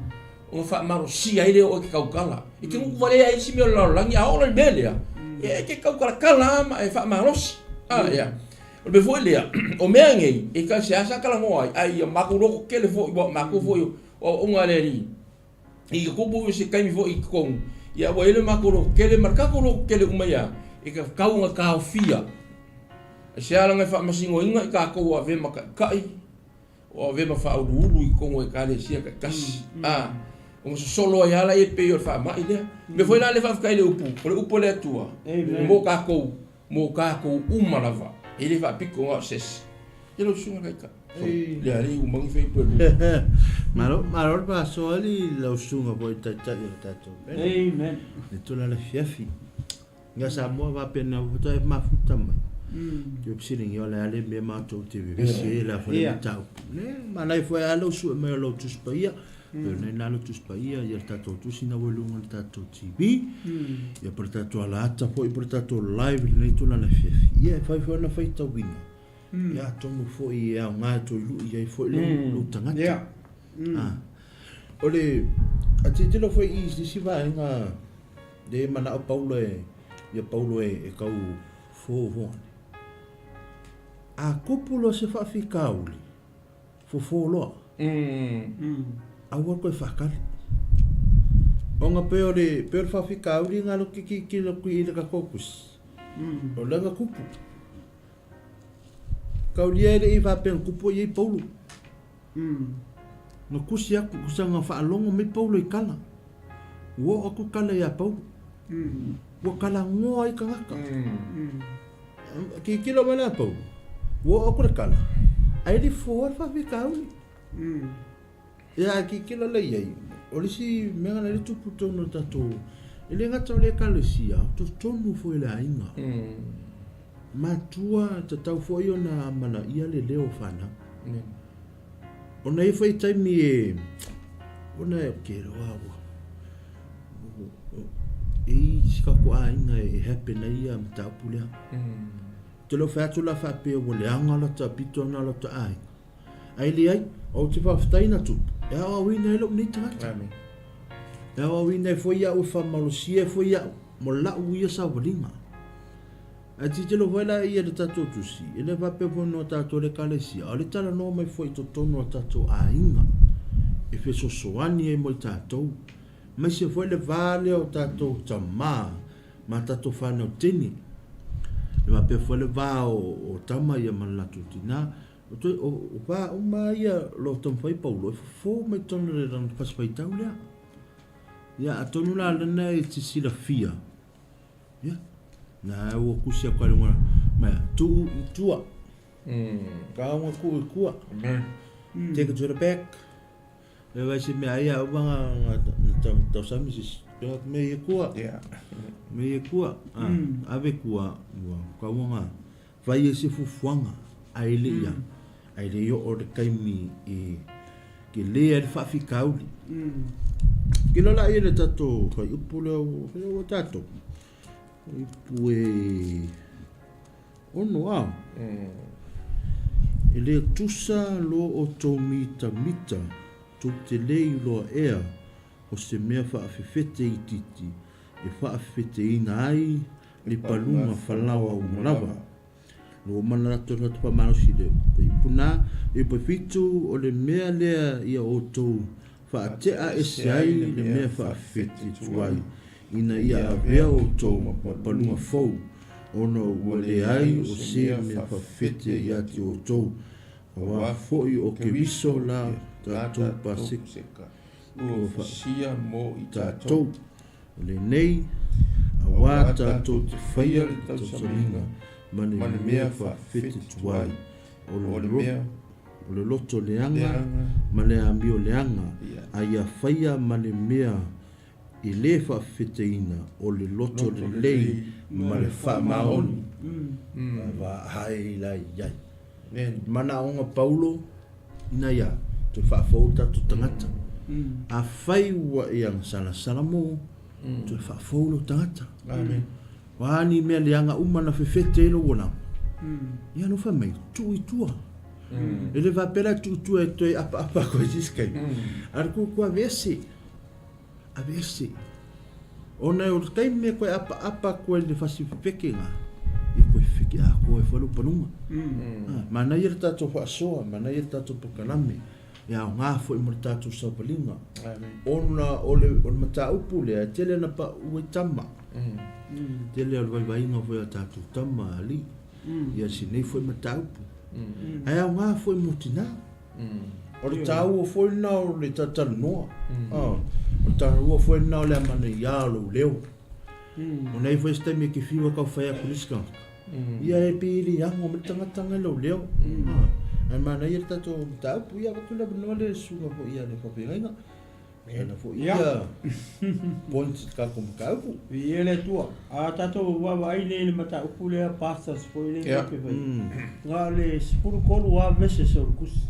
ona faamalosia ai lea o oe ke tautala. E te nuku valea ai isi mea o le lalolagi, a oo la i le mea lea, ia e te tautalatala lava ma e faamalosi. A, ea. O le mea foi lea, o mea nei, e ka seāseā talanoa ai, ae ia matou loto tele foi, ua matou foi o auauna a le Alii, i ka tupu se taimi foi i totonu, ia ua i ai le matou loto tele ma le tatou loto tele uma ia, e tatau ona taofia. Aisea leaga e faamasinoina i tatou o avea ma taitai, o avea ma faauluulu i totonu o Ekalesia taitasi. A, ona sosolo ai lava laia e pei o le faamai lea. O le mea foi la lea faafetai i le upu, o le upu a le Atua, mo tatou Mo tatou uma lava, e le faapito na o se isi. Ia lau susuga Laika. Le alii ua magi fai pe lu. Malo, malo le faasoa ali lau susuga foi taitai o le tatou mea. Amen. Le tula le fiafi. Ia Samoa faapena foi e mafuta mai. Ke fesiligia o le a le mea matou te vevesi ai le a foi le mataupu. Le manaia foi a lau sue mai o lau Tusi Paia. Pei ona ina lau Tusi Paia ia le tatou tusi na ua i luga o le tatou TV. Ia po o le tatou alaata foi po o le tatou live i lenei tulaga afiafi. Ia e fai foi ona faitauina. Ia atonu foi e aoga e toe lui ai foi lou tagata. Ah. O le a tilotilo foi i isi vaega le manao Paulo e ia Paulo e tau fofo ane. A tupu loa se faafitauli, fofo loa. Aua toe faatali. Ona pei o le pei o le faafitauli na lo ki ki lo ki i le tatou tusi. O lea na tupu. Kaulia e le i faapea na tupu ai Paulo. Na tusi atu, tusa na faalogo mai Paulo i tala. Ua oo atu tala ia Paulo. Ua talanoa ai tagata. Tilotilo mai la Paulo, ua oo atu le tala, ae le i foa le faafitauli. Ia, ae tilotilo la i ai, o le isi mea na le tupu i totonu o le tatou, e le gata o le Ekalesia, o totonu foi o le aiga. Matua, e tatau foi ona amanaia le leo o fanau. Ona e i ai foi taimi e, ona e, ke loa ua, e i ai si tatou aiga e happen ai ia mataupu lea. Ou te le o fai atu la faapea ua leaga lata pito na lata aiga. Ae leai, ou te faafetai na Tupu, e aoaoina ai lou nei tagata. Amen. E aoaoina ai foi au, e faamalosia ai foi au, mo lau ia savaliga. Ae tilotilo foi la ia le tatou tusi, e le faapea foi no tatou le Ekalesia, a o le talanoa mai foi i totonu o tatou aiga, e fesoasoani ai mo i tatou, aemaise foi le va lea o tatou tama ma tatou fanau teine. E faapea foi le va o tama ia ma le latou tina. O toe, o, o va uma ia o lo o taumafai Paulo e fofo mai totonu o le lana fasi faitau lea. Ia, atonu la lena e te silafia, ia, na ua kusi atu ai luga, mai, tuu i tua. Kaonga tuu i tua. Amen. Take it to the back. E vai se mea ai a uva nga nga tausami se pea me ia kua. Yeah. Me ia kua. Ah, ave kua ua kaua nga fai e se fufuanga ai le ia. Ai le ia o le kaimi e ke le ai le faafitauli. Ke lola ia le tatou whaiupu lea o tatou. Ipu e ono a. E le tusa lo outou mitamita, tou te le iloa ea o se mea faafefete itiiti e faafefeteina ai le paluga falaoa uma lava. Lo mana latou le faamalosi le ipu na, ipu e fitu o le mea lea ia outou faatea ese ai le mea faafefete tuai, ina ia avea outou ma paluga fou, ona ua leai o se mea faafefete ia te outou, auā foi o Keriso la tatou Paseka, ua fasia mo i tatou. O lenei, auā tatou te faia le tausamiga ma le mea faafefete tuai, o le loto leaga ma le amio leaga, a ia faia ma le mea e le faafefeteina, o le loto lelei ma le faamaoni. Vaai la i ai. Manaoga Paulo ina ia toe faafou o tatou tagata. Afai ua e agasalasala mo, toe faafou lou tagata. O a ni mea leaga uma na fefete ai lou olaga, ia alofa mai, tuu i tua. E le faapea la e tuu i tua e toe apaapa atu ai se isi taimi, a o le tuu i tua aveese, aveese. Ona o le taimi e toe apaapa atu ai i le fasi fefekega, ia toe fefeke atoa ai foi lou paluga. Manaia le tatou faasoa, manaia le tatou polokalame, e aoga foi mo le tatou sauvaliga. Ona o le mataupu lea, e tele ina pau ai tama. Tele o le vaivaiga foi a tatou tama, alii, ia si nei foi mataupu. Ae aoga foi mo tina. O le taua foi lena o le talatalanoa. O le taua foi lena o le amanaia o lou leo. Ona e i ai foi se taimi e te fiu e tau fai atu i le isi tagata, ia e pei e le ago mai le tagata lena i lou leo. Ae manaia le tatou mataupu, ia avatu le avanoa lea i le susuga foi ia le faafeagaiga. Ana foi ia point i le tatou mataupu. Viia le Atua. A tatou vaavaai nei i le mataupu lea pastors foi lea tatou te faia. Na o le 13 lava verses o le tusi.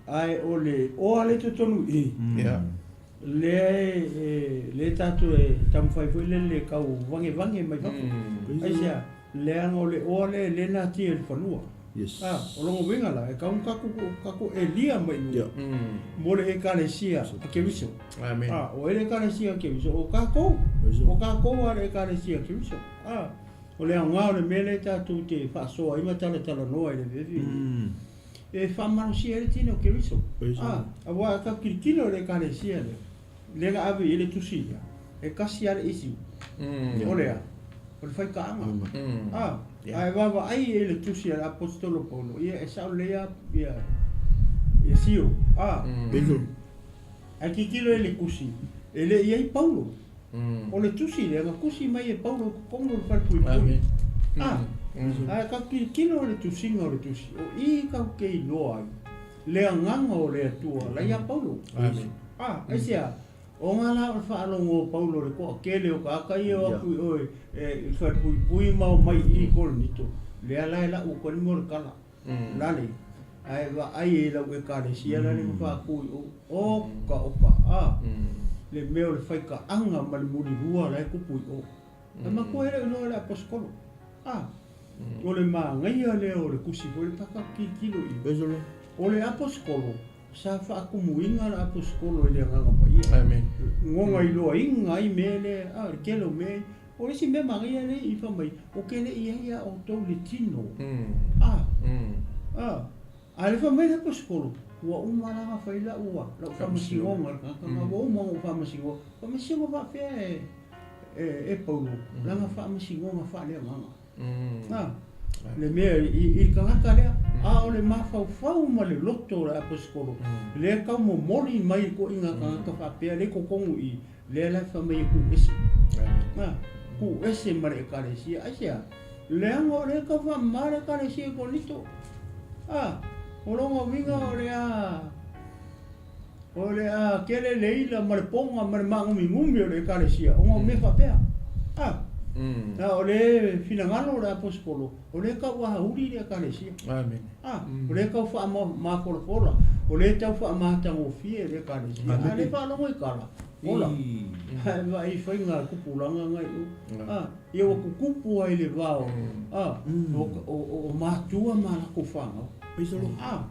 Ae o le oa lea i totonu i i, lea e lea tatou e taumafai foi lele e tau vagevage mai fafo. Aisea? Leaga o le oa lea e le natia i le fanua. Yes. A, o lona uiga la, e tau ona tatou, tatou elia mai i luga mo le Ekalesia a Keriso. Amen. A, o ai le Ekalesia a Keriso? O tatou. O tatou lava le Ekalesia a Keriso. A, o le aoga o le mea lea tatou te faasoa ai ma talatalanoa i le afiafi lenei, e faamalosia ai le tino o Keriso. A, aua a tatou tilotilo i le Ekalesia lea, Lea na ave i ai le tusi ia, e kasi lava le issue. O le a? O le faikaaga. A, ae vaavaai i ai le tusi a le Aposetolo Paulo, ia e sao lelei lava ia, ia Sio. A, ae tilotilo i le tusi, e le i ai Paulo. O le tusi lea na tusi mai e Paulo i totonu o le falepuipui. A, ae tatou tilotilo i le tusiga o le tusi, o i tatou te iloa ai le agaga o le Atua la ia Paulo. A, aisea? Ona la o le faalogo o Paulo i le toatele o tagata ia e o atu i o i le falepuipui ma omai i i Korinito, lea la e lau atu ai le mea o le tala. Lale, ae vaai e lau Ekalesia la le na faatu i o, oka oka, a, le mea o le faikaaga ma le mulilua la e tupu i o. Ae matua e le o iloa e le Aposetolo, a, o le manaia lea o le tusi foi le paka tilotilo i ai. O le Aposetolo, sa faatumuina le Aposetolo i le Agaga Paia. Amen. Gona iloaina ai mea lea, a, le tele o mea O le isi mea manaia lea i fai mai, ou te le i ai ia outou i le tino. A, a, a le fai mai le aposetolo, ua uma la ona fai lau, lau faamasinoga i le tagata lena, ua uma ona ou faamasinoa. Faamasinoga faapea e, e, e Paulo, lana faamasinoga faaleagaga. A, le mea i, i le tagata lea, a o le mafaufau ma le loto o le aposetolo, lea e tau momoli mai i ituaiga tagata faapea lea i totonu i i, Lea la e fai mai e tuu ese. A, tuu ese ma le Ekalesia. Aisea? Leaga o lea e tau faamama le Ekalesia i Korinito. A, o lona uiga o le a, o le a tele le ila ma le poga ma le māgumigumi o le Ekalesia ona o mea faapea. A, a o le finagalo o le Aposetolo, o lea e tau ahauli le Ekalesia. Amene. A, o lea e tau faamafolafola, o lea e tau faamatagofie le Ekalesia. A lea e faalogo i tala, ola, ae vaai i faiga tupulaga ngai o. A, ia ua tutupu ai le va o, a, o matua ma latou fanau. A,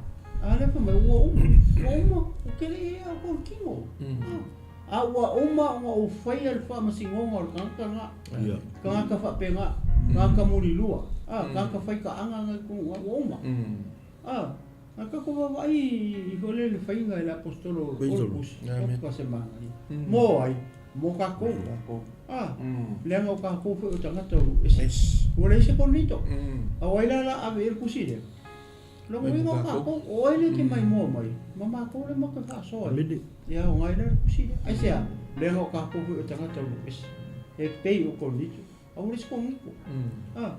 a lea fai mai, ua uma, ua uma, ou te le i ia au kou tino. A, a ua uma ona ou faia le faamasinoga o le tagata lena. Tagata faapena, tagata mulilua, a, tagata faikaaga ngai tonu ua uma. A, a tatou vaavaai i foi lele faiga e le Aposetolo o le Pusi, oka se manaia. Mo ai? Mo tatou. A, leaga o tatou foi o tagata o loo ese. Ua leai se Korinito. A o ai la la ave i ai le tusi lea? Lona uiga o tatou, o ai lea e te maimoa mai, ma matou lea matou te faasoa ai. Ia aoga ai la le tusi lea. Aisea? Leaga o tatou foi o tagata o loo ese. E pei o Korinito. A ua leai se Korinito. A.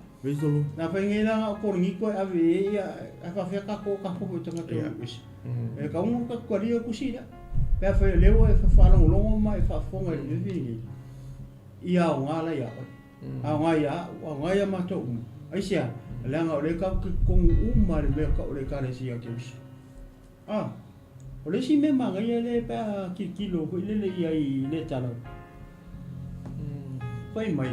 Na fai nei la na o Korinito e ave i ai ia, ae faafefea tatou o tatou foi o tagata o loo ese. E tatau ona tatou talia le tusi lea. Pe afai o lea ua e faalogologo ma e faafofoga i le mea lenei, ia aoga la ia oe. Aoga ia au, aoga ia matou uma. Aisea? Leaga o lea tatou te totonu uma i le mea tau o le Ekalesia a Keriso. A, o le isi mea manaia lea pe a tilotilo foi lele i ai i lea tala, fai mai,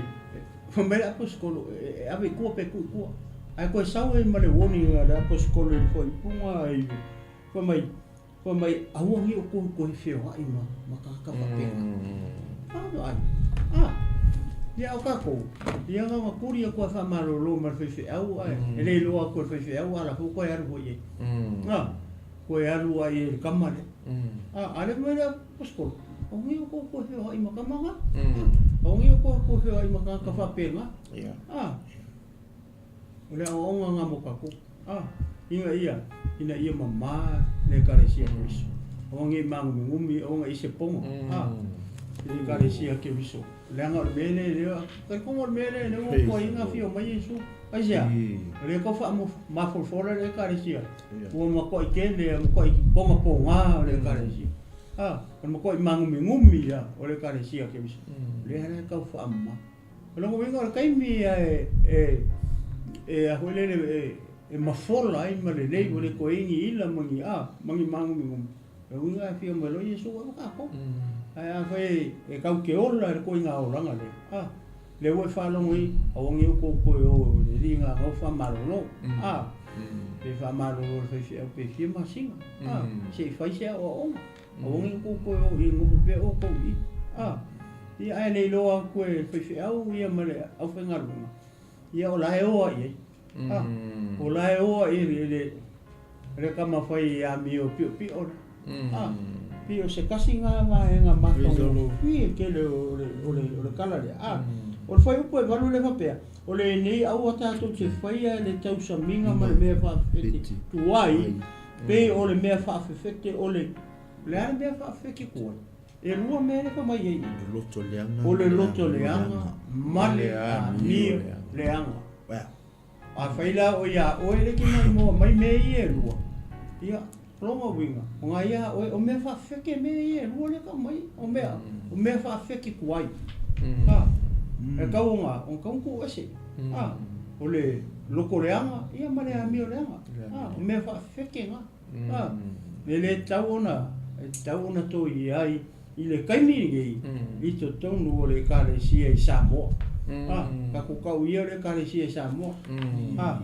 fai mai le Aposetolo e ave i tua pe tuu i tua. Ae toe sau ai ma le warning a le Aposetolo i le faaupuga i, fai mai, Fai mai, aua nei outou toe feoai ma, ma tagata faapena. A vaai, a, ia o tatou, ia na ona tuli atu lava faamalolo ma le faifeau ae e le iloa atu e le faifeau a la foi toe alu foi i ai. A, toe alu lava i ai i le tama lea. A, a le fai mai le aposetolo, aua nei outou toe feoai ma tama na. Aua nei outou toe feoai ma tagata faapena. A. O le aoaoga lena mo tatou, a, ina ia, ina ia mama le Ekalesia Keriso. Aua ne i māgumigumi, aua ne i se poga, a, i le Ekalesia Keriso. Leaga o le mea lea, lea, talitonu o le mea lea, lea ua tuuaiina afio mai Iesu. Aisea? O lea tau faamafolafola le Ekalesia. Ua matuai tele, matuai pogapoga o le Ekalesia. A, o le matuai māgumigumi ia o le Ekalesia Keriso. Lea la e tau faamama. O lona uiga o le taimi ia e e e a foi lele e e mafola ai ma lelei ua le toe i ni ila ma ni a ma ni māgumigumi. O lona uiga e afio mai loa Iesu ua kākou. Ae afai e kau te ola i le koiga olaga lea, a, lea ua e faalogo i, aua nei outou toe o i le liga gau faamalolo, a, pe faamalolo e le faifeau pe fia masina, a, se i fai se aoaoga. Aua nei outou toe o i nofo pea outou i i. A, ia ae le iloa atu e le faifeau ia ma le aufaigaluega, ia o la e o lava i ai. A, o la e o lava i ai le, le tama fai amio piopio lea. A. Pei o se tasi lena vaega matagofie tele o le o le o le tala lea. A, o le fuaiupu e 8 lea e faapea, O lenei aua tatou te faia le tausamiga ma le mea faafefete tuai, pei o le mea faafefete o le, o le a le mea faafefete tuai? E lua mea lea e fai mai ai i i. Loto leaga O le loto leaga ma le amio leaga. Afai la o ia oe le te maimoa mai mea ia e lua, ia, o lona uiga, o na ia oe, o mea faafefete mea ia e lua lea e tau mai, o mea, o mea faafefete tuai. A, e tau ona, ona tau ona tuu ese. A, o le loto leaga, ia ma le amio leaga. A, o mea faafefete na. A, e le tatau ona, e tatau ona toe i ai i le taimi lenei i totonu o le Ekalesia i Samoa. A, tatou tau ia o le Ekalesia i Samoa. A,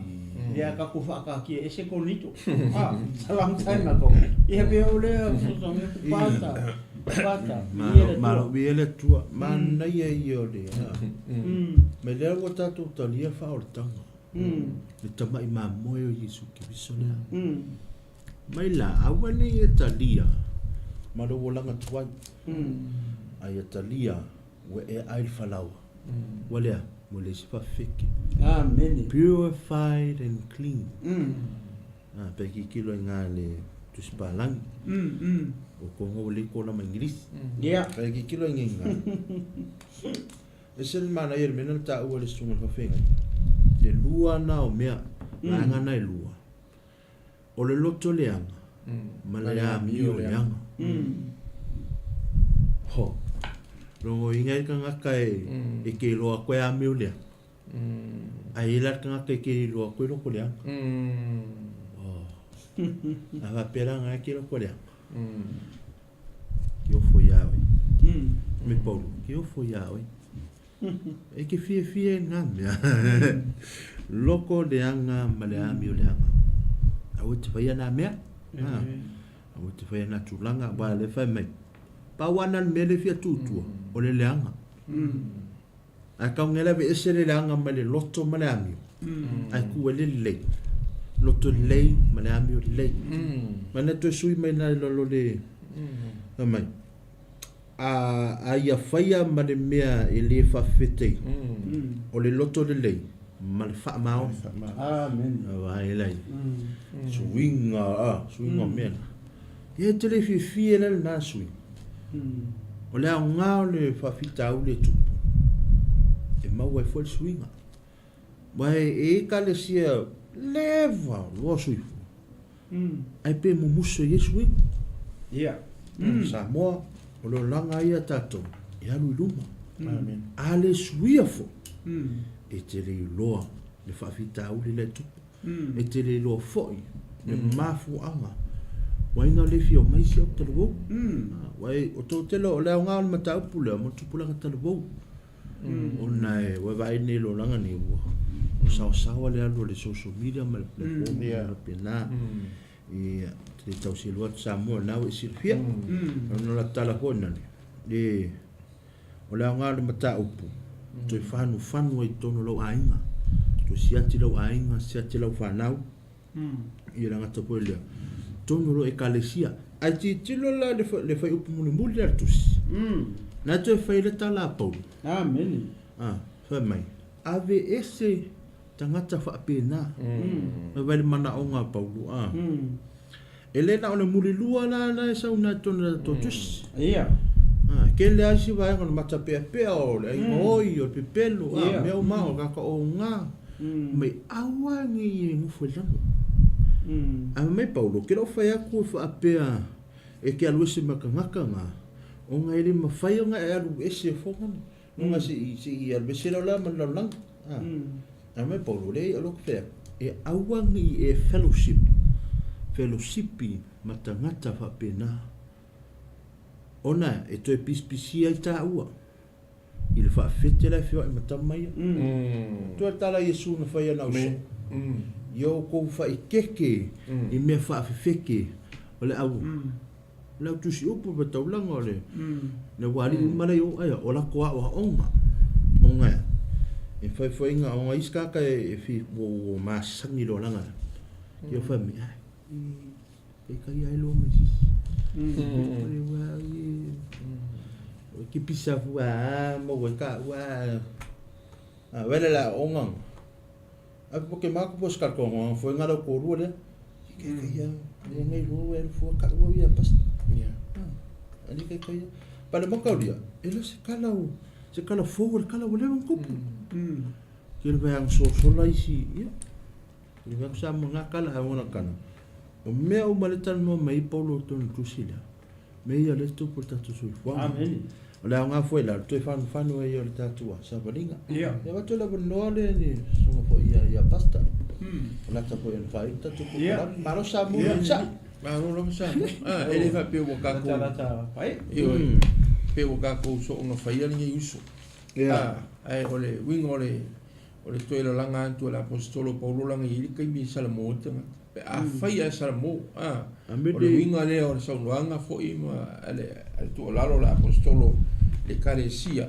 ia tatou faataatia ese Korinito. A, it's a long time ago. Ia pei o lea fesoasoani atu Pasta, Pasta, viia le Atua. Malo, viia le Atua. Manaia ia o le, a. Mai lea ua tatou talia le faaolataga. Le tamai mamoe o Iesu Keriso lea. Mai la, aua ne i e talia ma lou olaga tuai, a ia talia ua e ai le falaoa. Ua lea, ua leai se faafefeke. Amene. Purified and clean. Ah, pe kikilo i ngā le tusi pālangi. O konga ua lei kona ma Ingilisi. Yeah. Pe kikilo i ngā. Ese le manaia i le mea na taua le susuga i le faafeagai. Le lua na o mea, vaega na e lua. O le loto leaga ma le amio leaga. Ho. Logoina ai le tagata e ke iloa koe amio leaga. Ae i ai la le tagata e ke iloa koe loko leaga. Oh. A faapea la nga e ke loko leaga. Ki ofo iā oe. Me Paulu, ki ofo iā oe. E ke fiafia i ngā mea. Loko leaga ma le amio leaga. Aua e te whaia nā mea. Ha. Aua e te whaia nā tūlanga. Wā le whai mai. Pau ana le mea le fia tūtua. O le leaga. Ae kau ngela ve ese le leaga mai le loto ma le amio. Ae ku e le lelei. Loto lelei ma le amio lelei. Ma na toe sui mai na i lalo le... Fai mai. A, a ia faia ma le mea e lē faafefetei, o le loto lelei ma le faamaoni. Amen. Vaai lai. Suiga, a, suiga o mea na. Ia e te le fiafia la lena suiga. O le aoga o le faafitauli e tupu, e maua ai foi le suiga. Aua e i ai ekalesia leva loa soifua. Ai pe mumusu e i ai suiga. Ia. Samoa, o le olaga ia a tatou, e alu i luma. A le suia foi, e te le iloa le faafitauli lea e tupu. E te le iloa foi le mafuaaga ua ina le fia omai si au talavou. Aua o tou tele o le aoga o le mataupu lea mo le tupulaga talavou. Ona e ua vaai nei le olaga nei ua saosaoa le alu o le social media ma le platform ma faapena. Ia, te le tau selu atu Samoa na ua e silafia. Ona la tala foi nale, le o le aoga o le mataupu, toe fanufanua i totonu o lau aiga, toe siati lau aiga, siati lau fanau. Ia le gata foi lea, totonu o lou ekalesia. Ae tilotilo la le le fuaiupu mulimuli a le tusi. Na toe fai le tala a Paulo. Amene. A, fai mai, ave ese tagata faapena. Mai vai le manaoga a Paulo, a. E le na o le mulilua la la e sau na i totonu o le tatou tusi. Ia. A, tele lava isi vaega o le matapeapea, o le aiga oi, o le pepelo, a, mea uma, o le kakaʻouga. Mai aua nei e nofo i lalo. Ae fai mai Paulo, ke lou fai atu e faapea e te alu ese ma tagata na, ona e le mafai ona e alu ese foga ni. Ona se i se i alu ese la ma le lalolagi. A. Ae fai mai Paulo, leai o lou fai atu, e aua nei e fellowship, fellowshipi ma tagata faapena, ona e toe pisipisia ai taua. I le faafete la e feoai ma tama ia. Tua le tala a Iesu na fai ana uso, Ia outou faikeke i mea faafefeke o le au, le au tusi upu ma taulaga o le, le ua alii uma la i ou aia, o latou aoaoga, ona e faifaiga, ona isi tagata e fi, ua, ua masani i le olaga lea. Ia fai mai, ai, Kai ai loa ma sisi. O ke pisa fu a mo we ka ua. A wele la onga. A po ke ma ko pos ka ko ngo fo ngala ko ru le. Ke ke ya ne ngai ru e fu ka ru ya pas. Ia. Ani ke ke pa le maka ria. E le se kala o se kala fo le kala o le kupu. Ke le ang so so la isi. Ya. Le vang sa mga kala ha ona kana. O mea uma le talanoa mai ai Paulo i totonu o le tusi lea, mea ia o lea e tupu i le tatou soifuaga. Amene. O le aoga foi la, o le toe fanufanu ai o le tatou savaliga. Ia. Ia avatu le avanoa lea ni susuga foi ia, ia Pastor. O lata foi ona faaiu le tatou polokalame. Malo Samoa Ia. i sa. Malo lava Samoa. Ah, e le faapea ua Lata tatou lata pai. Ioe, pe ua tatou soonga faia lenei uso. Ia. Ah, ae o le uiga o le O le toe lalaga atu a le Aposetolo o Paulo laga e i ai le taimi e salamo ai le tagata. Pe afai ae salamo, a, o le uiga lea o le saunoaga foi ma le tuualalo a le Aposetolo i le Ekalesia,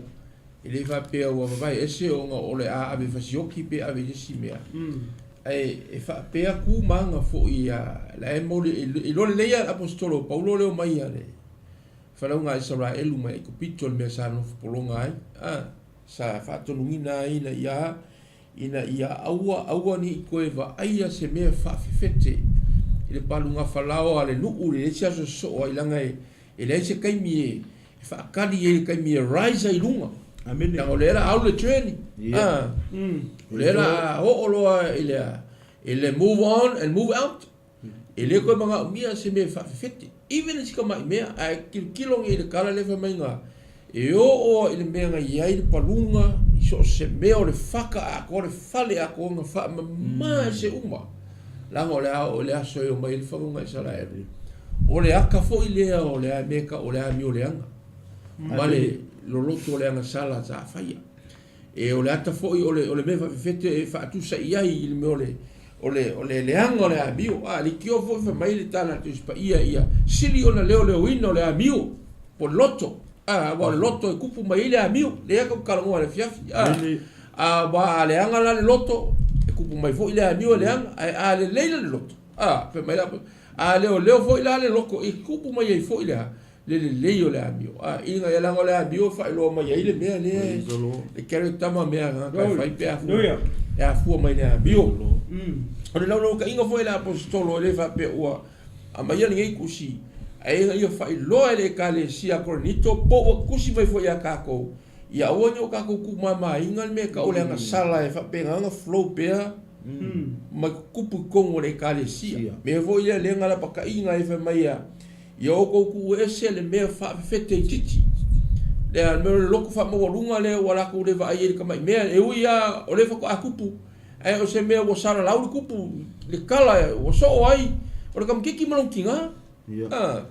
e le faapea ua vavae ese ona o le a ave fasioki pe ave i se isi mea, ae e faapea tu ma aga foi a la e moli, e iloa lelei lava e le Aposetolo o Paulo le omai a le falauga a Isaraelu mai Aikupito i le mea sa nofo pologa ai, a. Sa faatonuina ai ina ia ina ia aua aua ne i toe vaaia se mea faafefete i le palugafalao a le nuu i le isi aso sosoo ai leaga e e leai se taimi e faatali ai i le taimi e rise ai i luga. Amene. Leaga o lea la alu le journey. Ia. A, o lea la oo loa i le i le move on and move out. E le toe manaomia se mea e faafefete, even i si tamai mea, ae tilotilo nei i le tala lea fai mai na e oo i le mea na i ai le paluga i so o se mea o le faka atoa le fale atoa na faamama ese uma, leaga o le a oo i le aso e omai ai le faguga Isaraelu. O le aka foi lea o le a mea e tau o le amio leaga ma le loloto o le agasala sa faia. E o le ata foi o le o le mea faafefete e faatusa i ai i le mea o le o le o le leaga o le amio. A leitioa foi fai mai le tala a le Tusi Paia ia sili ona leoleoina o le amio po o le loto. A aua o le loto e kupu mai ai le amio, lea tatou te talanoa i le afiafi. A aua a leaga la le loto, e kupu mai foi le amio e leaga, ae a lelei la le loto, a fai mai la a leoleo foi la le loto e kupu mai ai foi le a? le lelei o le amio. A ina ia leaga o le amio e faailoa mai ai le mea lea e le character ma mea a tagata e fai pe afua e afua mai le amio. O le laulautaiga foi a le Aposetolo e le faapea ua aumaia lenei tusi ae ina ia faailoa e le Ekalesia a Korinito po ua tusi mai foi ia tatou ia aua ne i o tatou tuumamaina le mea e tau o le agasala e faapena ona flow pea ma tutupu i totonu o le Ekalesia. Mea foi lea lea na lapataiga ai fai mai ia Ia outou tuu ese le mea faafefete itiiti, lea le mea o le loto faamaualuga lea ua latou le vaai ai i le tamai mea, e ui lava o lea faatoa tupu, ae o se mea ua salalau le tupu, le tala ua soo ai, o le tamaitiiti ma lona tina. A,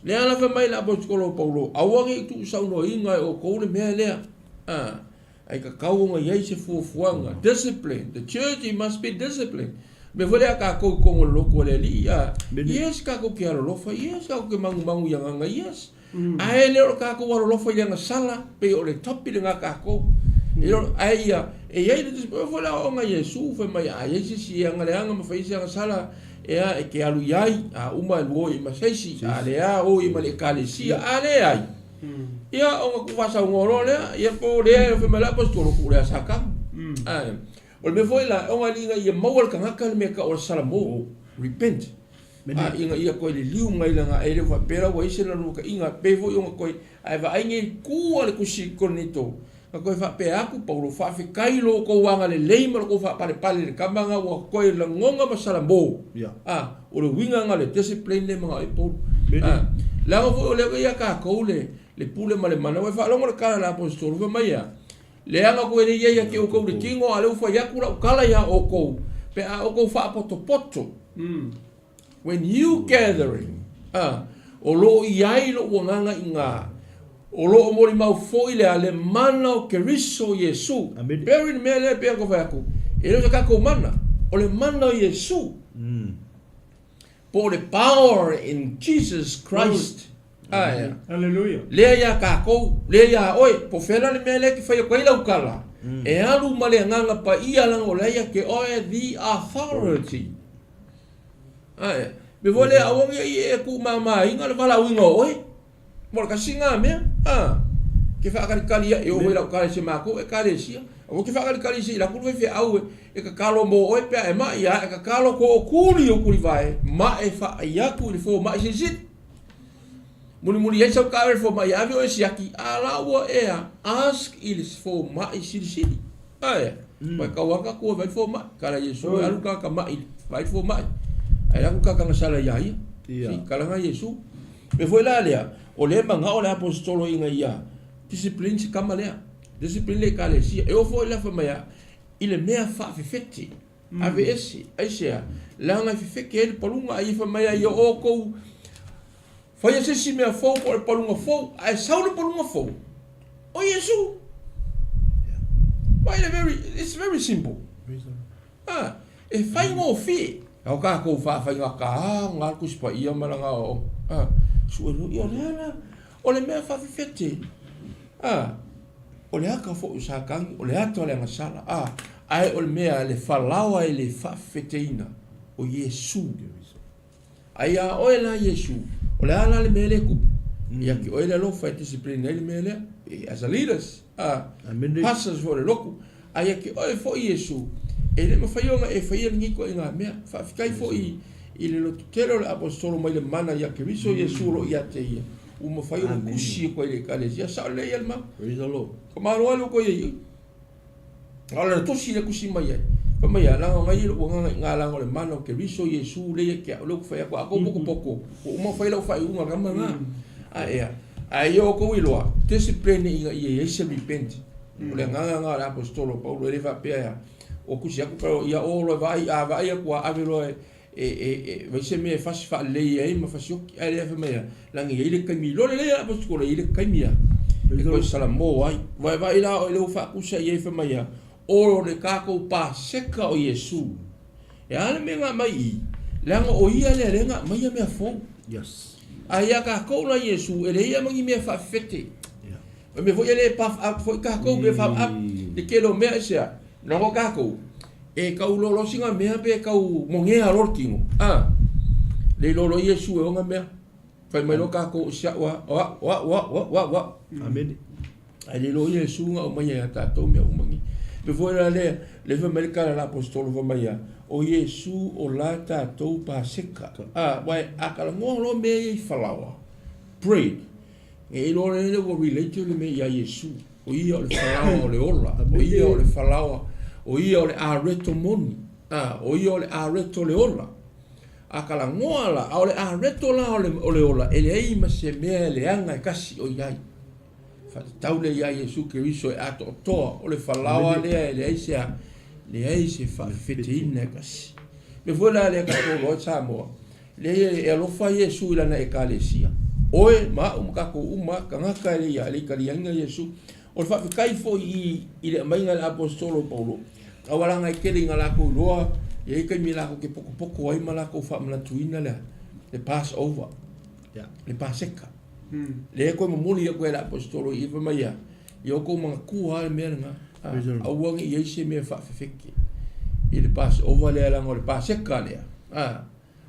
lea la fai mai le Aposetolo o Paulo, aua ne i tuusaunoaina e outou le mea lea. A, Ae tatau ona i ai se fuafuaga, discipline, the church it must be discipline. O le mea foi lea a tatou i totonu o le lotu a le Alii, a, yes, tatou te alolofa, yes, tatou te magumagu i agaga, yes. Ae le o le tatou alolofa i le agasala, pei o le topic lena a tatou. E le o, ae ia, e i ai le discipline, foi le aoaoga a Iesu, fai mai a i ai se isi e agaleaga ma fai ai se agasala, ea, e te alu i ai, a uma e lua o i ai ma se isi, a lea o i ai ma le Ekalesia, a leai. Ia, ona tuufasaunoa loa lea, ia po o lea e fai mai le Aposetolo, tuu lea Satani. Ae, o le mea foi la, ona ina ia maua le tagata le mea e tau o le salamo, repent. A, ina ia toe liliu mai lana, e le o faapea la ua i ai se naluataiga, pei foi ona toe, ae vaai nei tu a le tusi Korinito, na toe faapea atu Paulo, faafetai i lo outou agalelei ma lo outou faapalepale i le tama lena ua toe lagona ma salamo. A, o le uiga lena o le discipline lea e manao ai Paulo. A, leaga foi o lea ua ia tatou le, le pule ma le mana, ua e faalogo i le tala a le Aposetolo, fai mai a, leaga koe le i ai ia te outou i le tino, a o lea ua fai atu lau tala ia outou, pe a outou faapotopoto. When you gathering, a, o lo o i ai lou agaga i ina, o lo o molimau foi le a le mana o Keriso Iesu. Pei o le mea lea e pei ona fai atu, e le o se tatou mana, o le mana o Iesu. Po o le power in Jesus Christ. Ae. Hallelujah. Lea iā tatou, lea iā oe, po o fea la le mea lea e te fai atu ai lau tala, e alu ma le Agaga Paia leaga o lea ia te oe the authority. Ae. Me foi lea aua ne i e tuumamaina le valaauina o oe. Mo le tasi lena mea, a, ke faakalikali ia, e oo foi i lau ekalesia matou ekalesia, aua ke faakalikali se i alu atu le faifeau e tatalo mo oe pe a e mai, a e tatalo tootuli ou tulivae ma e faai atu i le fomai silisili. Mulimuli ai sau taavale i le fomai e ave oe e siaki, a la ua e a, ask i le fomai silisili. Ae, mm. Kau aka kua vai fomai, kala Iesu e alu kaka mai, vai fomai. Ae la ku kaka ngasala ia ia. Si kala nga Iesu. Me foi la lea, o le manga o le apostolo inga ia, discipline si kama lea. Discipline le ekalesia. E o foi la fa i le mea faafefete. Ave ese, aisea, leaga e fefeke ai le paluga, a ia fai mai ai, ia outou faia se isi mea fou po o le paluga fou, ae sau le paluga fou, o Iesu. Vai le very, it's very simple. Ah, e faigofie. Ao kākou whawhainga ka ngā kusi pa ia maranga o ah, su e o le ala, o le mea whawhewhete. Ah, o le aka fo o sākangi, o le ata o le angasala. Ah, ae o le mea le falaoa e le whawhewheteina o Iesu. Ai a oe la Iesu, o le ala le mea le kupu. Ia ki oe le alofa e discipline ai le mea lea. As a leaders, ah, pastors fo le loku. Ai a ki oe fo Iesu, e le mawhai ona e whaia lengi ko i ngā mea. Whaafetai fo i i le lotu tele o le apostolo mai le mana ia Keriso Iesu o lo ia te ia. U mawhai o kusi e koe le ekalesia. Sa o le ia le mau. Praise the Lord. Ka malo ai lo koe ia. A o le tosi le kusi mai ai. Fa mai a langa ngai lo nganga i ngā langa o le mana o Keriso Iesu le ia kia o le ku whai ako ako poko poko. Ko uma whai lau whai unga kama ngā. A ea. A ia o kou iloa, discipline inga ia ia se repent. O le agaga lena o le aposetolo o Paulo e le faapea e a, ua kusi atu ka ia o loa e vaai, a vaai atu a ave loa e, e, e, e vai se mea e fasi faalelei ai ma fasi oki. Ae le fai mai a, leaga e i ai le taimi loa lelei a le aposetolo, e i ai le taimi a, e toe salamo ai. Vaevae la oe lea ua faakusa i ai fai mai a, o le tatou Paseka o Iesu. E a le mea na aumai i i? Leaga o ia lea lea na aumaia mea fou. Yes. A ia tatou la Iesu, e leai lava ma ni mea faafefete. O le mea foi e le puff up foi tatou pe puff up le tele o mea aisea, leaga o tatou e tau lolosi ngā mea pe tau mogea loa le tino, a. Le iloa loa Iesu e ona mea. Fai mai loa tatou o si a'u a, o a'u, o a'u, o a'u, o a'u, o a'u. Amene. Ae le iloa Iesu na aumaia ia tatou mea uma nei. Pe foi la lea, le fai mai le tala a le aposetolo fai mai a, o Iesu o la tatou Paseka. A, uae a talanoa loa mea ia i falaoa, bread, E iloa lea ua relate le mea ia Iesu. O ia o le falaoa o le ola. O ia o le falaoa. O ia o le areto moni. A, o ia o le areto o le ola. A talanoa la, a o le areto la o le, o le ola, e leai ma se mea e leaga e kasi o i ai. Faatatau lea ia Iesu Keriso e atoatoa, o le falaoa lea e leai se a, leai se faafefeteina e kasi. Mea foi la lea tatou iloa i Samoa, Leai, e alofa Iesu i lana Ekalesia. Oe ma a'u ma kakou uma tagata e le ia, e le i taliaina Iesu. O le faafetai foi i, i le aumaiga e le Aposetolo o Paulo, aualaga e tele ina lakou iloa, e i ai taimi lakou te pokopoko ai ma lakou faamanatuina le, le Passover, le Paseka. Lea e toe momoli atu ai e le Aposetolo i i, fai mai ia, ia outou manatua lava le mea lena, aua ne i i ai se mea e faafefeke i le Passover lea, leaga o le Paseka lea, a.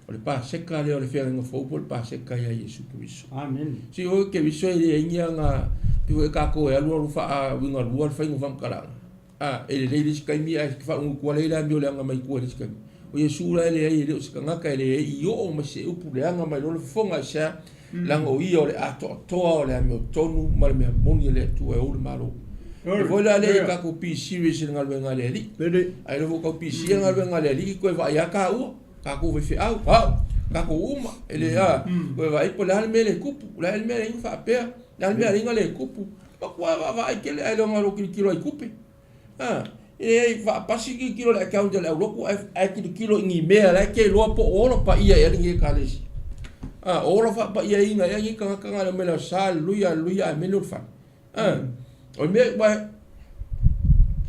O le Paseka lea o le feagaiga fou po o le Paseka ia Iesu Keriso. Amene. Si oi Keriso e leai ni aga pei foi tatou e alualu faauiga lua le faiga o faamatalaga. A, e lelei le isi taimi ae faalogo i tua leai le amio leaga mai tua i le isi taimi. O Iesu la e leai e le o se tagata e leai i oo mai se upu leaga mai loa le fofoga aisea leaga o ia o le atoatoa o le amiotonu ma le mea moni a le Atua e ou le Malo. E foi la lea i tatou be serious i le galuega a le Alii. Ae le fou tau pisi i le galuega a le Alii koe vaai a taua. Tatou faifeau, au, tatou uma, e le a, koe vaai po o le a le mea le tupu, o le a le mea e faapea, o le a le mea e le tupu. Matua vaavaai tele ae le o galo tilotilo ai tupe. A, e leai, faapasi tilotilo i le account a le aulotu ae, ae tilotilo i ni mea la e te iloa po o ola paia ea lenei ekalesia. A, o ola faapaiaina ea nei tagata na le omai le Aso Sa, aleluia, aleluia, amene o le fale. A, o le mea, uae,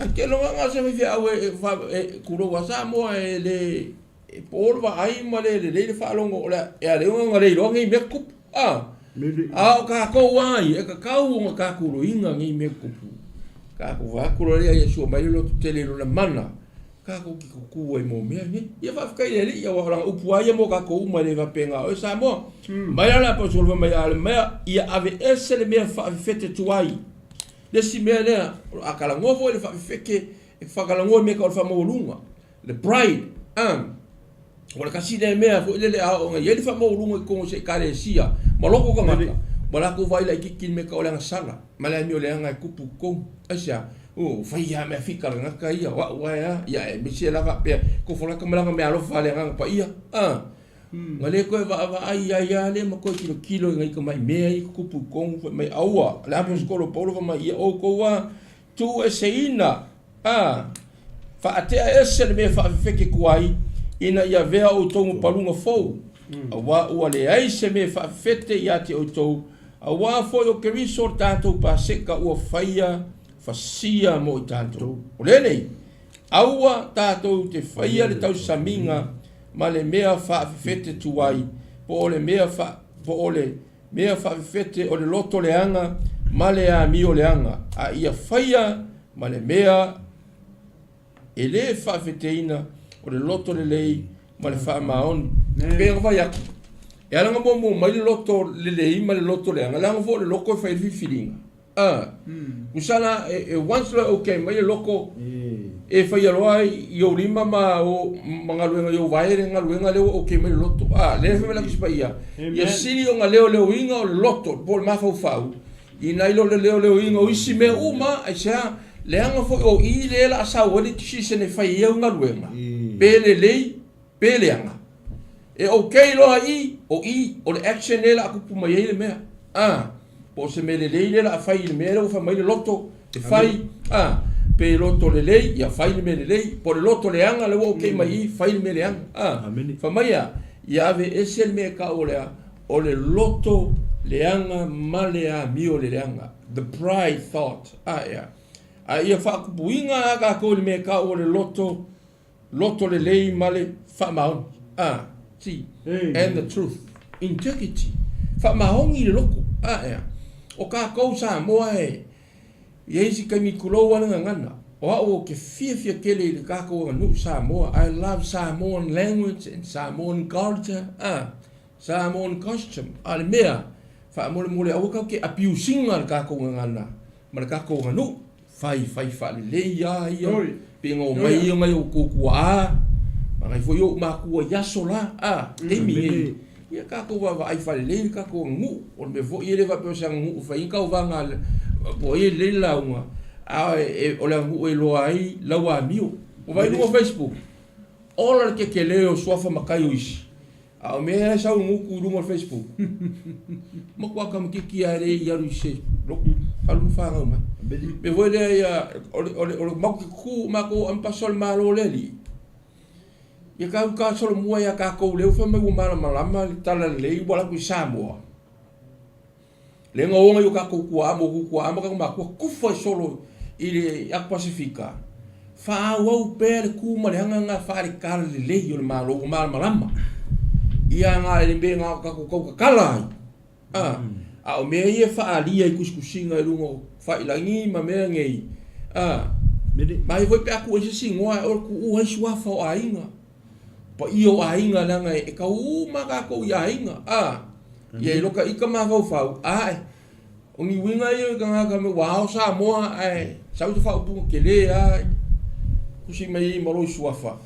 a te iloa na o se faifeau e, e, e, tulou a Samoa e le, e po le vaai ma le lelei le faalogo o le, e a le ona le iloa nei mea tutupu. A, a o tatou lava ia, e tatau ona tatou loiga nei mea tutupu. Tatou vaai atu loa lea Iesu aumai le loto tele i lona mana. Kākou ke kukū ai mō mea nei. Ia faafetai i le Alii, aua o lana upu lava ia mo kākou uma e le faapena oe Samoa. Mai la le Aposetolo fai mai a le mea ia aveese le mea faafefete tuai. Le isi mea lea, a talanoa foi i le faafefete, e faatalanoa i mea tau o le faamaualuga, le pride, a. O le tasi lea mea foi lele a oo ina i ai le faamaualuga i totonu o se Ekalesia ma loko tagata, ua latou vaai laitiiti i le mea tau o le agasala ma le amio leaga e tupu i totonu. Aisea? Ua fai lava mea fika le tagata ia, o au lava e a, ia aemaise la faapea, kofolaka ma lana meaalofa a le Agaga Paia, a. Na le toe vaavaai ai lava lea ma toe tilotilo i nai tamai mea ia e tutupu i totonu, fai mai, aua, le Aposetolo Paulo fai mai, ia outou lava tuueseina, a, faatea ese le mea faafefeke tuai, ina ia avea outou ma paluga fou, auā ua leai se mea faafefete ia te outou, auā foi o Keriso le tatou Paseka ua faia fasia mo i tatou. O lenei, aua tatou te faia le tausamiga ma le mea faafefete tuai, po o le mea fa, po o le mea faafefete o le loto leaga ma le amio leaga, a ia faia ma le mea e le faafeteina o le loto lelei ma le faamaoni. E pei ona fai atu, e ala ona muamua mai le loto lelei ma le loto leaga, leaga foi o le loto e fai ai le filifiliga. A, tusa la, e once loa e okay mai le loto, e faia loa i ou lima ma ma galuega i ou vae le galuega lea ua okay mai le loto. A, lea fai mai le Tusi Paia, ia sili ona leoleoina o le loto po o le mafaufau, i nai lo le leoleoina o isi mea uma, aisea, leaga foi o i lea o le a sau ai le decision e fai ai au galuega, pe lelei pe leaga. E okay loa i, o i, o le action lea o le a tupu mai ai le mea. A, po o se mea lelei lea o le a fai i le mea lea ua fai mai le loto e fai, a, pe loto lelei, ia fai le mea lelei, po o le loto leaga lea ua okay mai i, fai le mea leaga. A, fai mai a, ia aveese le mea e tau o le a, o le loto leaga ma le amio le leaga, the pride thought, a, ea. A ia faakupuina lava tatou i le mea e tau o le loto Loto lelei ma le faamaoni. A, see, and the truth. Integrity. Faamaoni le loto. A, ea. O kākou Samoa e i ai si taimi tulou a le gagana. O au ou te fiafia tele i le kākou aganuu Samoa. I love Samoan language and Samoan culture. A, Samoan costume. A le mea, faamolemole aua tatou te abuse ina le kākou gagana ma le kākou aganuu. Fai, fai faalelei a ia, pe na omai ia nai outou tuaa, ma nai foi ou matua i aso la, a, taimi nei, ia tatou vaavaai faalelei le tatou aganuu. O le mea foi e le faapea o se aganuu e fai ai ni tauvaga po o ai e lelei le lauga, a o le aganuu e iloa ai lau amio. Ua vaai i luga o Facebook, ola le tetele o suafa matai o isi, A o mea e sau gutu i luga o le Facebook, matua tamaitiiti lava e le i alu i se lotu, alu ma fanau mai. Mea foi lea ia, o le, o le, o le matou te tutu matou ampasa o le Malo o le Alii, ia tau ta solomua ia tatou lea ua fai mai ua malamalama le talalelei ua alu atu i Samoa. Lea na o ai o tatou tuaa ma outou tuaa ma tatou matua tufa i solo i le Atu Pasefika, faaauau pea le tu ma le aga lena faale-talalelei o le Malo ua malamalama ia na le mea na o tatou tautatala ai. A, a o mea ia e faaalia i tusitusiga i luga o faiilagi ma mea nei, a, mai foi pe a tuu ai se isi igoa e oe tuua ai suafa o aiga, paia o aiga leaga e tau uma tatou i aiga, a. Ia i loka ika mafaufau, ae, o ni uiga ia o tagata me ua ao Samoa ae sau se faaupuga tele a tusi mai ai ma lou suafa.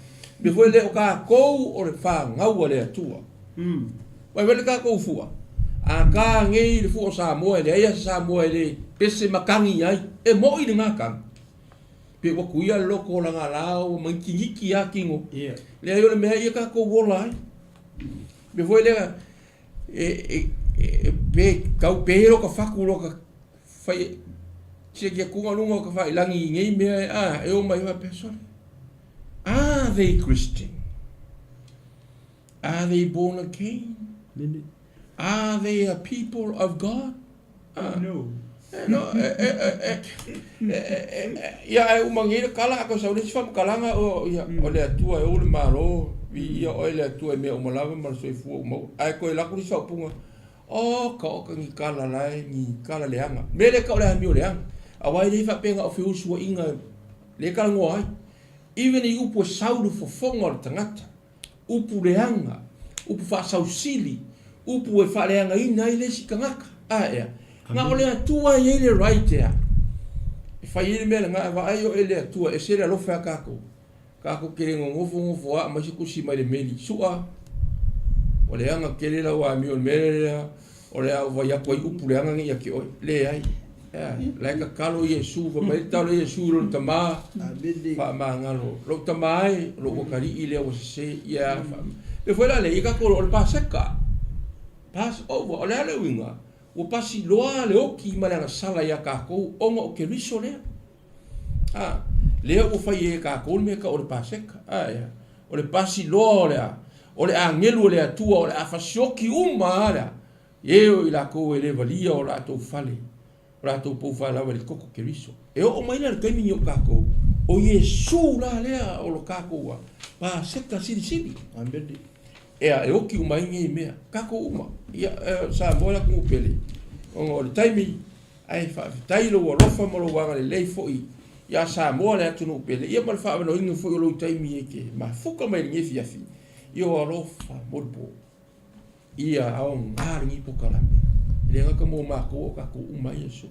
Mea foi lea o tatou o le fanau a le Atua. Vai foi le tatou fua. A ta nei le fua o Samoa e leai lava se Samoa e le pese matagi ai. E moi lena tagi. Pe ua tuia le loto o lana la ua magitigiti lava tino. Leai o le mea ia tatou ola ai. Mea foi lea e pe tau pe lo ka faku lo ka fai se kia kunga lunga o ka failangi i nei mea e a e o mai faapea sole. Are they Christian? Are they born again? Are they a people of God? Ah. No. No, ia ae uma nei le kala a sau le isi faamatalaga o ia o le Atua e ou le Malo, viia oe le Atua i mea uma lava ma le soifua ua maua. Ae toe alu atu le isi faaupuga, oka oka ni kala lae ni kala leaga. Mea lea e tau o le amio leaga. Aua e le faapea na o feusuaiga lea e talanoa ai. Even i upu e sau le fofoga o le tagata, upu leaga, upu faasausili, upu e faaleagaina ai le isi tagata, a ea? Na o le Atua e i ai le right ea e fai ai le mea lena. Vaai oe le Atua, ese le alofa ia tatou. Tatou te le nonofo nofo a aumai se tusi mai le meli, Su'a, ua leaga tele lau amio i le mea lea, o le a ou vai atu ai upu leaga nei ia te oe. Leai. Ea, la e tatalo Iesu, fai mai le tatalo a Iesu i lona tama, Faamagalo, lou tama e, o lou atalii lea ua sese, ia fa... Pei foi la lea, ia tatou o le Paseka, Pass over, o le a le uiga? Ua pasi loa le oti ma le agasala ia tatou ona o Keriso lea. A, lea ua fai ai e tatou le mea e tau o le Paseka. A, ea. O le pasi loa o le a? O le agelu o le Atua o le a fasioti uma lava le a? E o i latou e le valia o latou fale, o latou pou faalava i le toto Keriso. E oo mai la i le taimi nei o tatou, o Iesu la lea o lo tatou a, Paseka silisili. Amene. Ea, e oki uma ai nei mea, tatou uma. Ia, Samoa e atunuu pele, ona o le taimi, ae faafetai lou alofa ma lou agalelei foi ia Samoa le atunuu pele, ia ma le faaavanoaina foi o lou taimi e te mafuta mai i lenei afiafi, ia o alofa molipo. Ia aoga lenei polokalame, e le gata mo matou o tatou uma ai Iesu.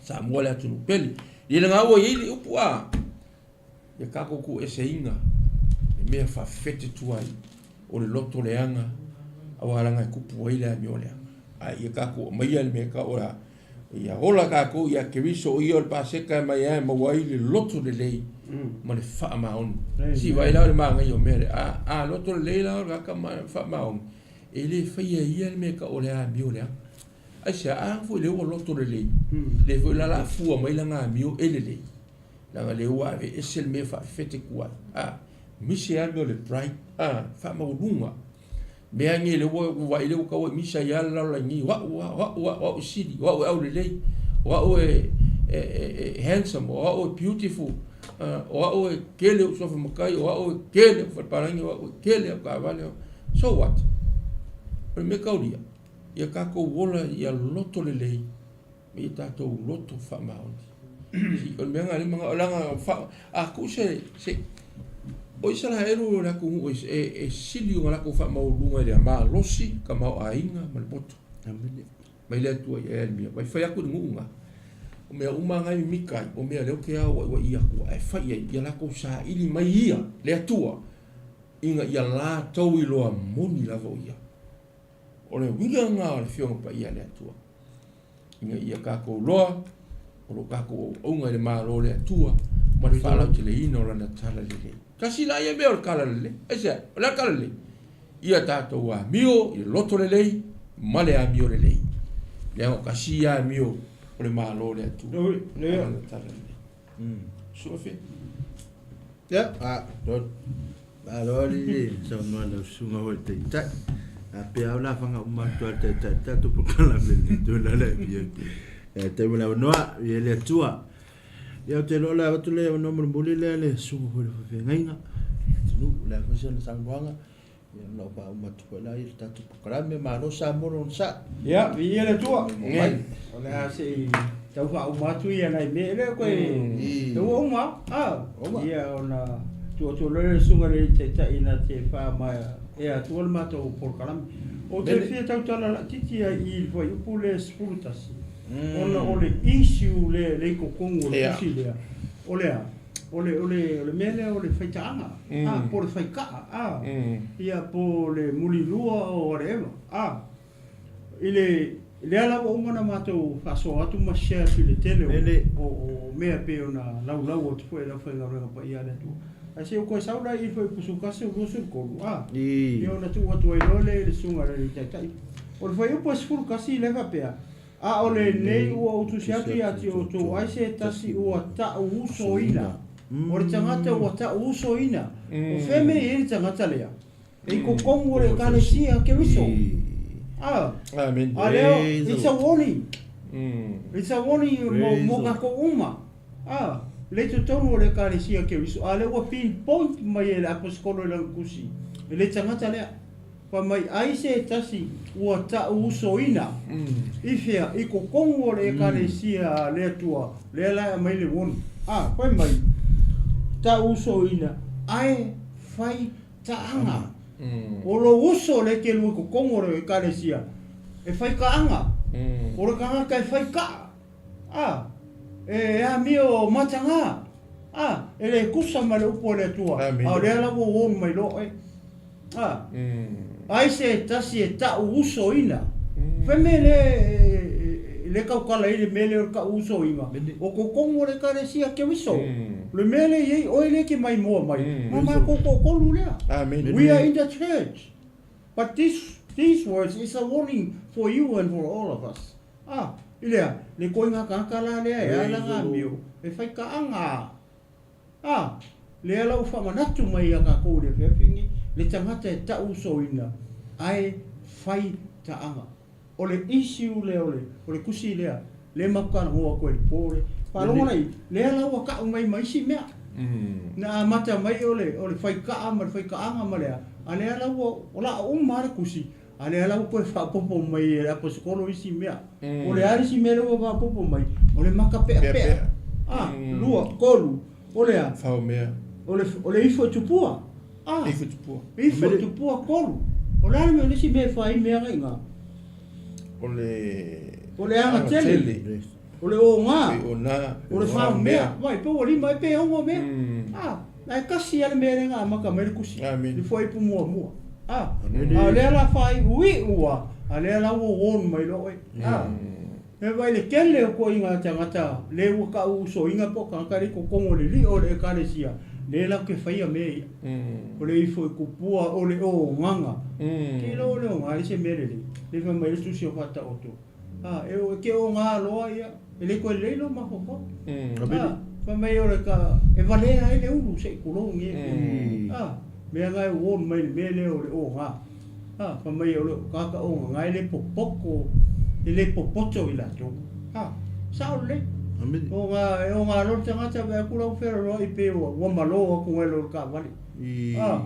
Samoa le atunuu pele. Ia lena ua i ai le upu a, ia tatou tuueseina le mea faafefete tuai o le loto leaga aua leaga e tupu ai le amio leaga. A ia tatou aumaia le mea tau o le a, ia ola tatou ia Keriso o ia o le Paseka e mai ai e maua ai le loto lelei ma le faamaoni. Si vaai la o le manaia o mea lea, a loto lelei la o le tagata ma faamaoni, e le faia e ia le mea tau o le amio leaga. Aisea? A foi lea ua loto lelei, lea foi la la fua mai lana amio e lelei. Leaga lea ua aveese le mea faafefete tuai. A, misi lava le mea o le pride, a, faamaualuga. Mea nei lea ua vaai lea ua tau ai misa ai lava le lalolagi nei, o au lava, o au lava, o au e sili, o au e aulelei, o au e, e, e, e handsome, o au e beautiful, o au e tele ou suafa matai, o au e tele ou falepalagi, o au e tele au taavale. So what? O le mea taulia, ia tatou ola ia loto lelei ma ia tatou loto faamaoni. O le mea lena o lea e manao, leaga fa, a tuu se, se, o Isaraelu o le atunuu e, e, e sili ona latou faamaualuluga i le malosi, tamaoaiga ma le poto. Amene. Mai le Atua i Aelimia, vai fai atu i le nuu lena. O mea uma lava na e mimita ai, o mea lea ou te aoaiuaia atu ae fai ai, ia latou saili mai ia, le Atua, ina ia latou iloa moni lava o Ia. O le uiga lena o le Afioga Paia a le Atua, ina ia tatou loa o lo tatou auauna i le Malo o le Atua ma le faalauteleina o Lana Talalelei. Tasi la ia mea o le Talalelei. Aisea? O le a le Talalelei? Ia tatou amio i le loto lelei ma le amio lelei. Leaga o tasi ia amio o le Malo o le Atua ma Lana Talalelei. Suafe. Ia, a, malo le saunoa lau susuga foi taitai. A pea o la fanga uma atu a taitai tatou polokalame le tula le pia. E te mo le avanoa i le Atua. Ia ou te iloa o le avatu le avanoa mulimuli lea le susuga foi le faafeagaiga. Atunuu o le a foi sana saunoaga. Ia ona ou faauma atu foi lea i le tatou polokalame. Malo Samoa lona sa. Ia, viia le Atua. O le a se i tau faauma atu ia nai mea lea koe tau uma. Ah, ia ona tuu atu loa le susuga i le Taitai na te faamaea e atua le matou polokalame. Ou te fia tautala laitiiti ai i le fuaiupu lea 11, ona o le issue lea e i totonu o le tusi lea, o le a? O le, o le, o le mea lea o le faitaaga, a, po o le faikaa, a, ia, po o le mulilua or whatever, a. I le, lea la ua uma ona matou faasoa atu ma share atu i le tele o, o, o mea e pei ona laulau atu foi e le aufaigaluega paia a le Atua. Ae se i ou toe sau la i le fuaiupu 11 o 23, a, ia ona tuu atu ai loa lea i le susuga i le Taitai. O le fuaiupu e 11 lea e faapea, A o lenei ua ou tusi atu ia te outou ai se tasi ua ta'u usoina. O le tagata ua ta'u usoina. O fea mea e i ai le tagata lea? E i totonu o le Ekalesia a Keriso. A, a lea, it's a warning. It's a warning mo, mo kakou uma. A, lea i totonu o le Ekalesia a Keriso. A lea ua pinpoint mai e le Aposetolo i lana tusi, e le tagata lea. Fai mai ai se tasi ua ta'u usoina i fea? I totonu o le Ekalesia a le Atua, lea la e aumai le warning. A, fai mai, ta'u usoina ae fai ta'aga. O lou uso lea e te lua i totonu o le Ekalesia e fai kaaga, o le tagata e fai kaa, a, e amio mataga, a, e le tusa ma le upu a le Atua, a o lea la ua warn mai loa oe. A, ai se tasi e ta'u usoina. Fai mea lea e tautala ai le mea lea o le ta'u usoina, o totonu o le Ekalesia Keriso. O le mea lea e i ai, oe lea e te maimoa mai, ma matou toatolu lea. We are in the church. But this, these words is a warning for you and for all of us. A, i lea, le koinga tagata la lea e ala ngā mio, e whai kaaga. A, lea la ua faamanatu mai ia tatou i le afiafi lenei, le tagata e tau usoina, ae fai taaga. O le issue lea o le, o le tusi lea, lea matou talanoa atu ai i le po lea. Faalogo la i, lea la ua tau mai ma isi mea. Na amata mai o le, o le fai kaa ma le fai kaaga ma le a, a lea la ua, o la uma lava le tusi, a lea la ua toe faaopoopo mai e le Aposetolo isi mea. O le a le isi mea lea ua faaopoopo mai? O le maka peapea. A, lua, tolu, o le a? Fao mea. O le, o le ifo i tupua. A. Ifo i tupua. Ifo i tupua, tolu. O le a le mea o le isi mea e fai ai mea na i ina? O le. O le agatele. O le oga. O le fao mea. Vai, pe ua lima ai pe ono mea. A, ae tasi lava le mea lea na amata mai le tusi. Le fuaiupu muamua. A, a o lea la faaiuiu lava, a lea la ua warn mai loa oe. A, e vaai le tele o toaiga tagata le ua tau usoina po o tagata le i totonu o le lio o le Ekalesia, lea latou te faia mea ia. O le ifo i kupua, o le ogaga. Te iloa o le oga e se mea lelei. Le fai mai le tusi o Faataoto. A, e o e te oga loa ia, e le toe lelei lou mafaufau. A, fai mai o le ka, e valea ai le ulu se i tulou nge. A, mea na e warn mai le mea lea o le oga. A, fai mai o le tagata ogaga e le popoto, e le popoto i latou. A, sao lelei. Oga, e oga loa le tagata vaai atu la ua fealoaloai pei ua, ua malo atu nai lo le taavale. A,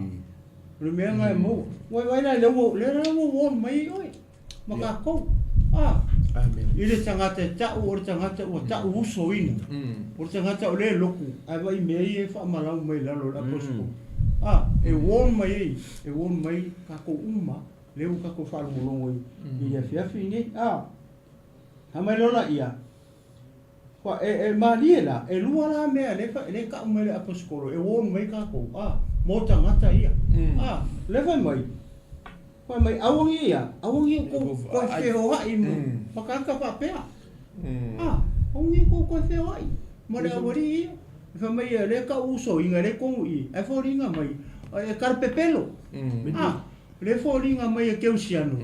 o le mea na e maua. Ua vaai la lea ua, lea la ua warn mai ai oe. Ma tatou. A, i le tagata e ta'u o le tagata ua ta'u usoina. O le tagata o lea e loku, ae vaai i mea ia e faamalau mai i lalo o le apostle. A, e warn mai ai, e warn mai tatou uma, lea ua tatou faalogologo i le afiafi lenei. A, fai mai loa laia, Fa, e, e malie la, e lua la mea lea e, lea e ta'u mai le aposetolo, e warn mai tatou, a, mo tagata ia. A, lea fai mai, fai mai, aua ne ia, aua ne outou toe feoai ma tagata faapea. A, aua ne outou toe feoai ma le aualii ia. Fai mai ia, lea ta'u usoina, lea e tonu i i, ae foliga mai, e talepepelo. A, Le foliga mai e Keusiano,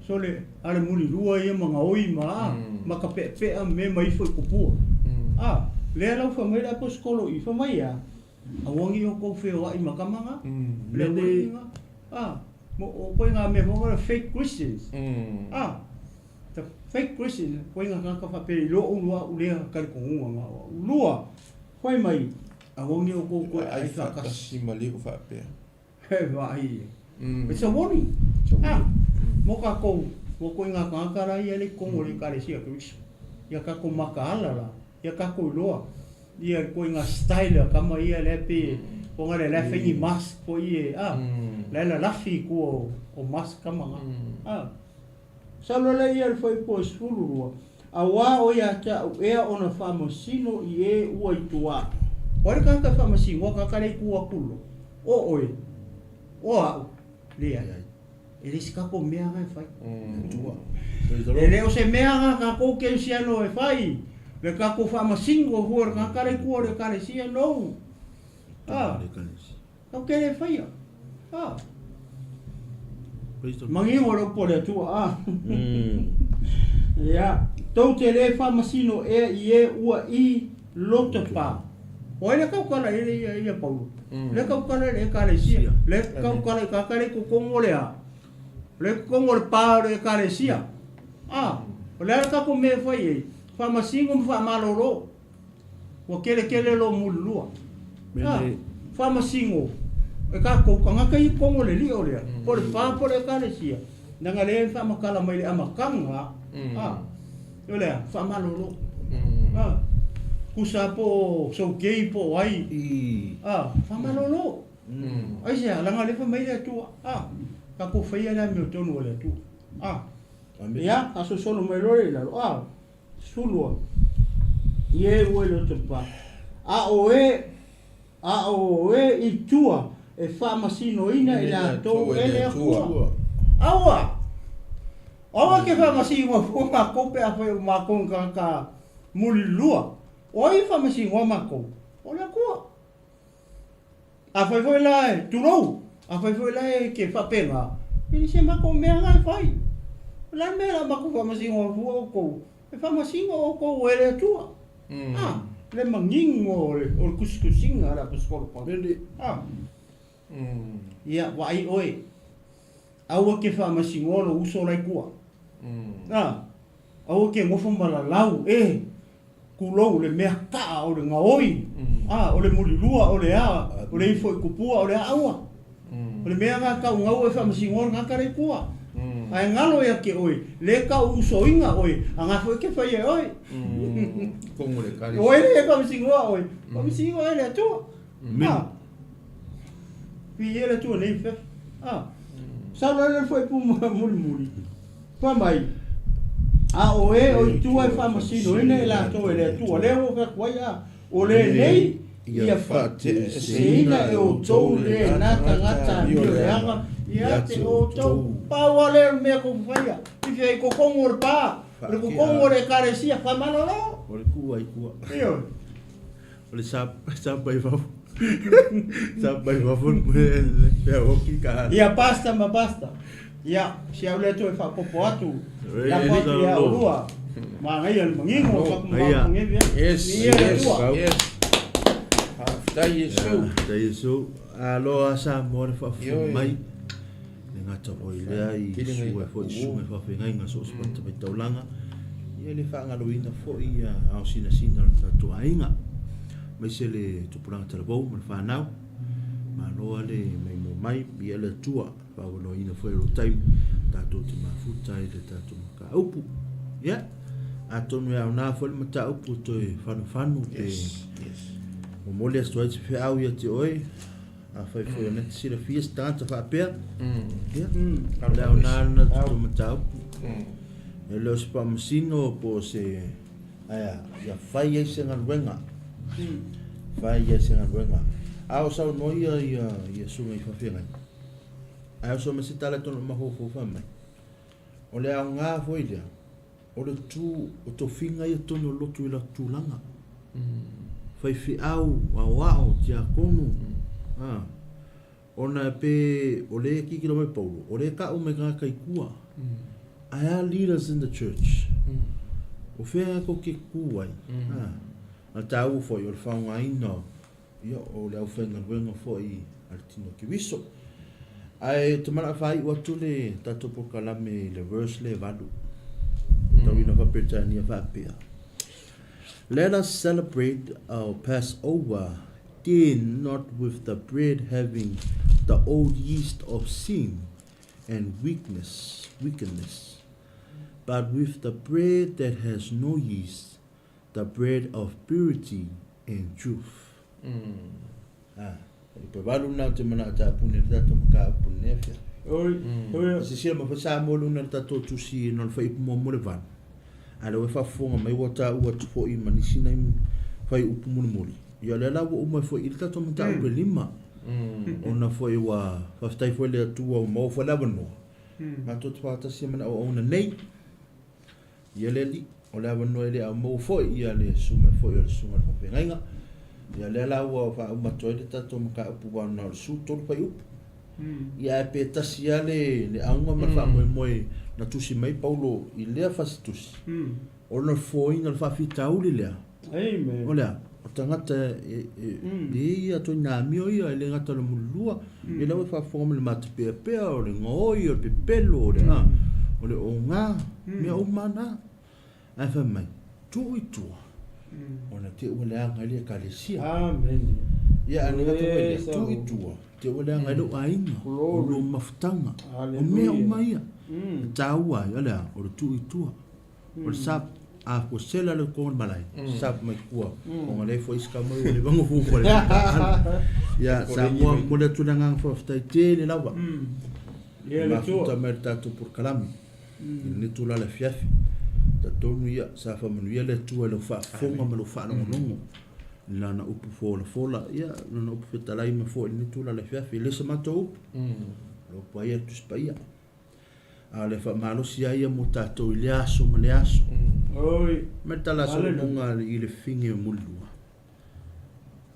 sole, a le mulilua ia ma gaoi ma a, ma ka peapea me ma ifo i kupua. A, lea lau fai mai le aposetolo i, fai mai a, auagi o kou feoai ma kama nga, le aualii nga, a, mo, o koe nga mea foi fake Christians. A, the fake Christians, koe nga kaka faapea i lo ulu a ulea kalikonuga nga o au. Lua, fai mai, auagi o kou koe ai whakasi. Ma liu faapea. He vaai ia. It's a warning. Ah, mo kakou, ua koe nga tagata la ia le kongo le ekalesia Keriso. Ia kakou makaala la, ia kakou iloa, ia koe nga style a kama ia lea pe, ko nga le la fengi mask po ie, ah, la la lafi ku o, o mask kama nga. Ah, salo la ia le fai po e 12, auā o ia te au ea ona faamasino i e ua i tuā. O ai le tagata e faamasinoa tagata le i tu atu lo. O oe, o a'u, leai. E le se tatou mea na e fai. E le o se mea na tatou kerisiano e fai, le tatou faamasino fua i le tagata la i tua o le ekalesia, no. A, tatou te le faia. A. Manino le upu a le Atua, a. Ia, tou te le faamasino ea i e ua i lotopa. O ai le tautala i le ia ia Paulo? Le tautala i le ekalesia. Le tautala i tagata le i totonu o le a? Le i totonu o le pa o le ekalesia. A, o le a le tatou mea e fai ai? Faamasino ma faamalolo. Ua keлекele lo mulilua. A, faamasino e tatou tagata i totonu o le lio lea, po o le pa po o le ekalesia, leaga lea e faamatala mai le amataga, a, o le a? Faamalolo. A. Kusa po o Soukei po o ai, a, faamalolo. Aisea? Leaga o lea e fai mai le Atua, a, tatou faia le amiotonu a le Atua. A, ia, faasolosolo mai loa lea i lalo, a, 12, Ie ua i le pa, a o e, a o e i tua e faamasinoina i latou e le Atua. Aua! Aua ke faamasinoa fua makou pe afai o makou ni tagata mulilua. O ai e faamasinoa makou? O le Atua. Afai foi la e, tulou, afai foi la e ke faapena, e le se matou mea na e fai. O le a le mea o le a matou faamasinoa fua outou? E faamasino outou e le Atua. A, le manino o le tusitusiga a le Aposetolo Paulo. A, ia, vaai oe, aua ke faamasinoa lou uso la i tua. A, aua ke nofo ma lalau, e, tulou, le mea kaa o le gaoi, a, o le mulilua, o le a, o le ifo i tupua, o le a, aua. O le mea na tau gau e faamasinoa le tagata la i tua. Ae galo ia te oe, le tau usoina oe, a na foi ke fai e oe. Oe le faamasinoa oe, faamasinoa e le Atua. A, Viia le Atua nei fef. A, sau le foi pu mulimuli. Fai mai, a o e o i tua e faamasinoina i latou e le Atua, lea ua ou fai atu ai, a, o lenei ia faateeseina e outou lena tagata amio leaga ia te outou. Pau lava lea o le mea tou te faia, i fea i totonu o le pa, o le totonu o le ekalesia, faamalolo. O le kua i tua. Ioe. O le sapa i fafo. Sapa i fafo le pea hoki ka. Ia pasta ma pasta. Ia, si au lea toe faapopo atu. Lafo atu ia oulua. Manaia le manino o tatou mafaufau. Yes, yes, yes. Faafetai Iesu. Faafetai Iesu. Aloha Samoa le faafofoga mai. Le gata foi lea i sue foi susuga i faafeagaiga so o se fatafaitaulaga. Ia le faagaloina foi ia ao sinasina o le tatou aiga. Aemaise le tupulaga talavou ma le fanau. Malo lava le maimoa mai, viia le Atua. Faaavanoaina foi o lou taimi tatou te mafuta ai le tatou mataupu. Ia, atonu e aoga foi le mataupu e toe fanufanu pe yes, yes. Momoli atu ai se feau ia te oe. Afai foi o lena e te silafia se tagata faapea, ia, o le aoga lena o le tatou mataupu. E le o se faamasino po o se, ae a, ia fai ai se galuega. Fai ai se galuega. A o saunoa ia, ia, ia susuga i faafeagai. Ae oso mai se tala tonu mafaufau fai mai. O le aoga foi lea, o le tu o tofiga ia tonu o lotu i la tulaga. Faifeau, aoao, tiakono, a, ona pe o le kikilo mai Paulo, o le ka'u mai tagata i tua. Ae a leaders in the church? O fea e kou ke ku ai? A, na tāua foi o le faogaina o, ia, o le aufaigaluega foi a le tino Keriso. Ae te manao faaiu atu le tatou polokalame i le verse le 8. Tauina faa-Peretania faapea. Let us celebrate our Passover then not with the bread having the old yeast of sin and weakness, wickedness, but with the bread that has no yeast, the bread of purity and truth. Ah, o le valu na o te mana o tāpune le tātou maka upu ne afia. Oi, oi. Se sia ma fa mo luna le tātou tusi no le whai upu mo le valu. A le whaafofoga mai ua tāua atu foʻi ma nisi nai fuaiupu mulimuli. Ia o lea la ua uma ai foi i le tatou mataupu e lima. Ona foi ua faafetai foi le Atua ua maua foi le avanoa. Matou te faatasi ai ma le auauna nei. Ia le Alii, o le avanoa e le au maua foi ia le susuga foi o le susuga i le faafeagaiga. Ia lea la ua faauma atu ai le tatou mataupu aua na o le 13 fuaiupu. Ia ae pe tasi lava le, le auga ma le faamoemoe na tusi mai Paulo i lea fasitusi, o lona fofoina o le faafitauli lea. Amen. O le a? O tagata e, e, e ia ituaiga amio ia, e le gata o le mulilua, ia lea ua faafofoga mai le matapeapea, o le gaoi, o le pepelo, o le a, o le oga, mea uma na. Ae fai mai, tuu i tua, ona te ua leaga ai le ekalesia. Amen. Ia, a le gata foi lea, tuu i tua, te ua leaga ai lou aiga, o lou mafutaga, o mea uma ia. E taua ai, o le a? O le tuu i tua, o le sap. A ua sela le kona malai sa mai kua o le fo iska mai le vango fu fo le ya sa mo mo le tuna ngang fo ftai te le lava Ia le tua ta mai ta tu pur kalami ni tula le fiafi ta tonu ia sa fa manu ia le tua le fa fonga ma lo fa longo longo lana upu fo la fola ia lana upu fetalai ma fo ni tula le fiafi le sa matou upu lo pa ia tu spa ia a le faamalosi ai ia mo tatou i le aso ma le aso. Oi. Ma tala solomoga i le fige o mulilua.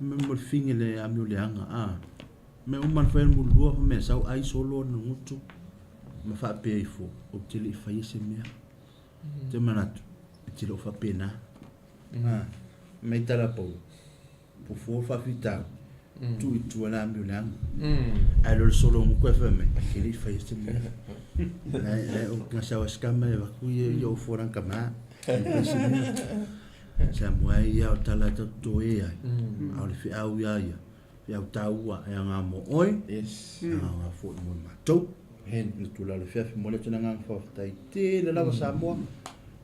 Me mo le fige le amio leaga a. Me uma na fai le mulilua fa mea sau ai solo na gutu ma faapea ifo ou te le i faia se mea. Te manatu e te le o faapena. A. Me tala Paulo. Fofo faafitauli tuu i tua le amio leaga. Ae lo le solo mo koe fai mai, ke le i faia se mea. Ai o ngasa o skama e vaku ia ia o foran kama. Sa mo ai ia o tala tau to e ai. A o le feau ia ia. Feau taua e anga mo oe. Yes. Anga fo mo matou. Amen. Le tula le fiafi mo le tuna ngang faafetai tele lava Samoa.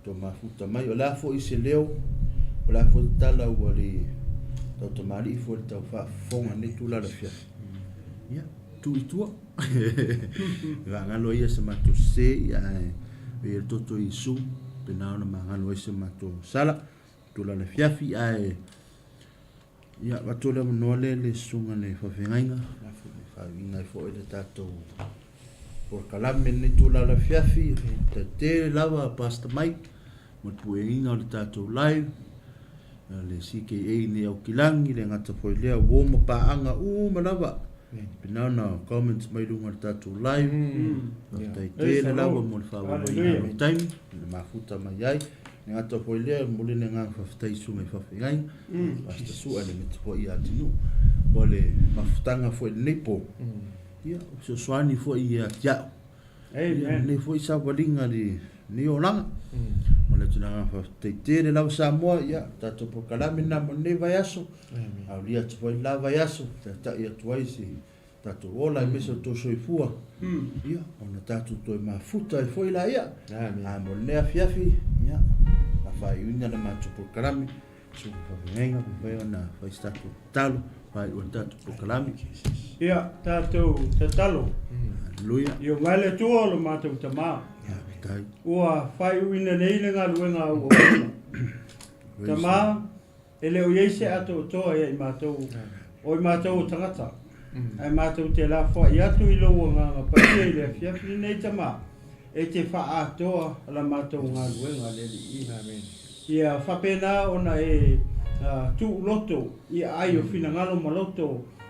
To mafuta mai o la fo i se leo. O la fo tala ua le tau tamalii fo le tau faafofoga nei tula le fiafi. Ia, tu i tua. Vagalo ia se matou se ia e e le toto Isu. Pena ona magalo ai se matou sala. Tula le fiafi ae ia avatu le avanoa lea i le susuga i le faafeagaiga faauiga ai foi le tatou polokalame i lenei itula afiafi. Faafetai tele lava Pastor Mike mo le pueina o le tatou live le CKA nei Aukilagi, le gata foi lea uo ma paaga uma lava pena ona comments mai luga o le tatou live. Faafetai tele lava mo le faaauauina o le taimi le mafuta mai ai. Le gata foi lea, e momoli le agaga faafetai i susuga i faafeagaiga, Pastor Sua le mete foi ia Atinuu, mo le mafutaga foi i lenei po. Ia, o fesoasoani foi ia te au. Ia, lenei foi savaliga i lenei olaga. Momoli atu le agaga faafetai tele lava Samoa, ia, tatou polokalame lena mo lenei vaiaso. Aulia atu foi le la vaiaso, taitai atu ai se tatou ola aemaise o tou soifua, ia, ona tatou toe mafuta ai foi laia. A mo lenei afiafi, ia, a faaiuina le matou polokalame, suka faafeagaiga, mafai ona fai se tatou tatalo, faaiu le tatou polokalame. Ia, tatou tatalo. Haleluia. Ia mai le Atua o lo matou Tama. Ia, faafetai. Ua faaiuina nei le galuega a au auauna. Tama, E le o i ai se atoatoa ia i matou, o i matou o tagata, ae matou te lafoai atu i lou Agaga Paia i le afiafi lenei, Tama, e te faaatoa la matou galuega le Alii. Ia faapena ona e tuuloto i aai o finagalo ma loto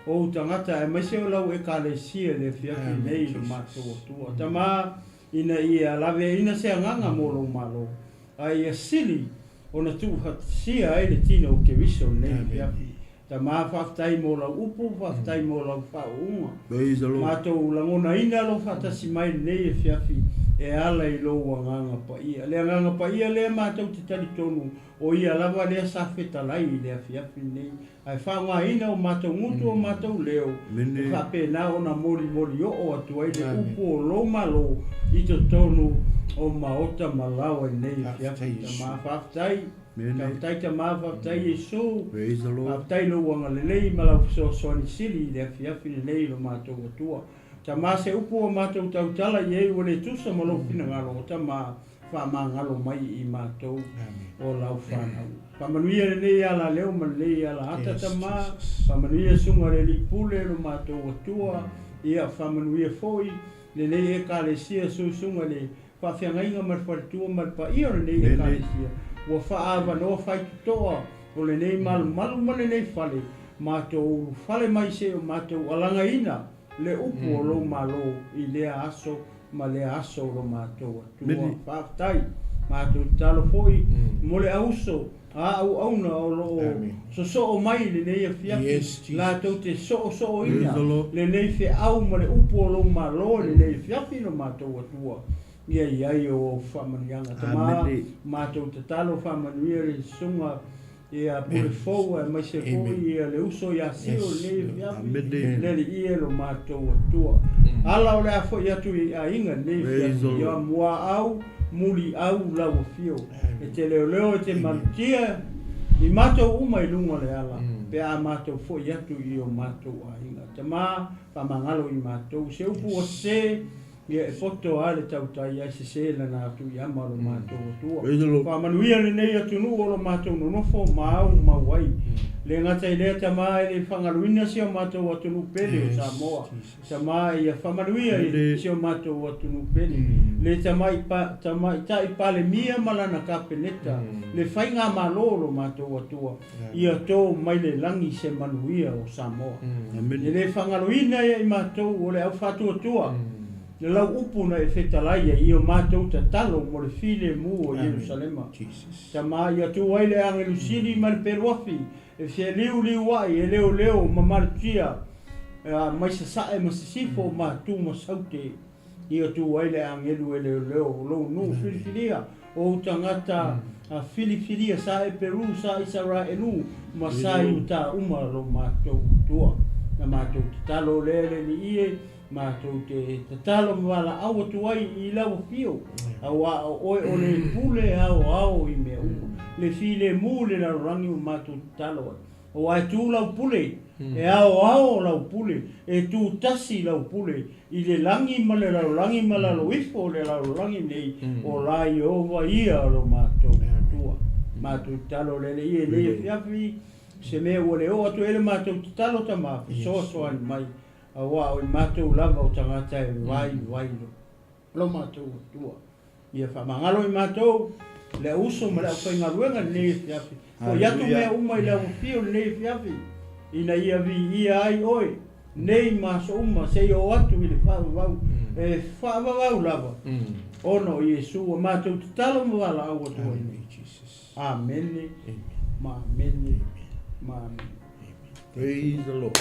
o ou tagata aemaise o lau Ekalesia i le afiafi lenei i lo matou Atua. Tama, ina ia laveaina se agaga mo lou Malo, a ia sili ona tuufaatasia ai le tino o Keriso lenei afiafi. Tama, faafetai mo lau upu, faafetai mo lau faauuga. Praise the Lord. Matou lagonaina lou faatasi mai lenei afiafi e ala i lou Agaga Paia. Le Agaga Paia lea matou te talitonu o Ia lava lea sa fetalai i le afiafi lenei, ae faaaogaina o matou gutu o matou leo e faapena ona molimoli oo atu ai le upu o lou Malo i totonu o maota ma laoa i lenei afiafi. Tama, faafetai. Faafetai Tama, faafetai Iesu. Faafetai lou agalelei ma lau fesoasoani sili i le afiafi lenei i lo matou Atua. Tama, se upu ua matou tautala i ai ua le tusa ma lou finagalo, o Tama, faamagalo mai i matou o lau fanau. Faamanuia lenei ala leo ma lenei ala ata, Tama, faamanuia susuga le Alii Pule lo matou Atua, ia faamanuia foi lenei Ekalesia susuga le faafeagaiga ma le faletua ma le paia o lenei Ekalesia ua faaavanoa faitotoa o lenei malumalu ma lenei fale matou ulufale mai se o matou alagaina le upu o lou Malo i lea aso ma lea aso o lo matou Atua. Faafetai. Matou tatalo foi mo le auso a auauna o lo o sosoo mai i lenei afiafi, latou te soosooina lenei feau ma le upu o lou Malo i lenei afiafi i lo matou Atua. Ia i ai o au faamanuiaga. Tama, matou tatalo faamanuia le susuga. Ia pule fou aemaise foi ia le uso ia Sio lenei afiafi, le Alii e lo matou Atua. Ala o le a foi atu i aiga lenei afiafi, ia muaau, muliau lau afio, e te leoleo e te malutia i matou uma i luga o le ala, pe a matou foi atu i o matou aiga. Tama, faamagalo i matou, se upu ua sese, Ia e poto a le tautai ae sese lana atu i ama o lo matou Atua. Faamanuia lenei atunuu o lo matou nonofo ma au mau ai. Le gata i lea tama e le faagaloina si o matou atunuu pele o Samoa. Tama ia faamanuia i si o matou atunuu pele. Le tamaitai Palemia ma lana Kapeneta, le faigamalo o lo matou Atua. Ia to mai le lagi se manuia o Samoa. E le faagaloina ia i matou o le au faatuatua, le lau upu na e fetalai ai i o matou tatalo mo le filemu o Ierusalema. Tama ia tu ai le agelu sili ma le peluafi e feliuliuai e leoleo ma malutia mai sasae ma sisifo ma tu ma saute. Ia tu ai le agelu e leoleo o lou nuu filifilia, o ou tagata filifilia, sa Eperu, sa Isaraelu, ma sa Iuta uma lo matou Atua. Na matou tatalo lea le Alii e, matou te tatalo ma valaau atu ai i lau afio, auā o oe o le pule aoao i mea uma, le filemu i le lalolagi ua matou tatalo ai. Aua e tu lau pule, e aoao lau pule, e tu tasi lau pule i le lagi ma le lalolagi ma lalo ifo o le lalolagi nei, o la Ieova ia lo matou Atua. Matou tatalo le Alii e nei afiafi, se mea ua le oo atu ai le matou tatalo tama, fesoasoani mai, aua o i matou lava o tagata e vaivai lo matou Atua. Ia faamagalo i matou le au uso ma le aufaigaluega i lenei afiafi. Foi atu mea uma i le auafio i lenei afiafi, ina ia viia ai oe nei ma aso uma seia oo atu i le faavavau, e faavavau lava, ona o Iesu ua matou tatalo ma valaau atu ai nei. Amene ma amene ma amene. Praise the Lord.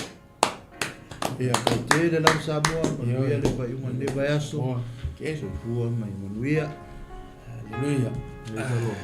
Ia, kai tele lava Samoa, manuia le faaiuga o lenei vaiaso. Soifua ma ia manuia. Hallelujah. Praise the Lord.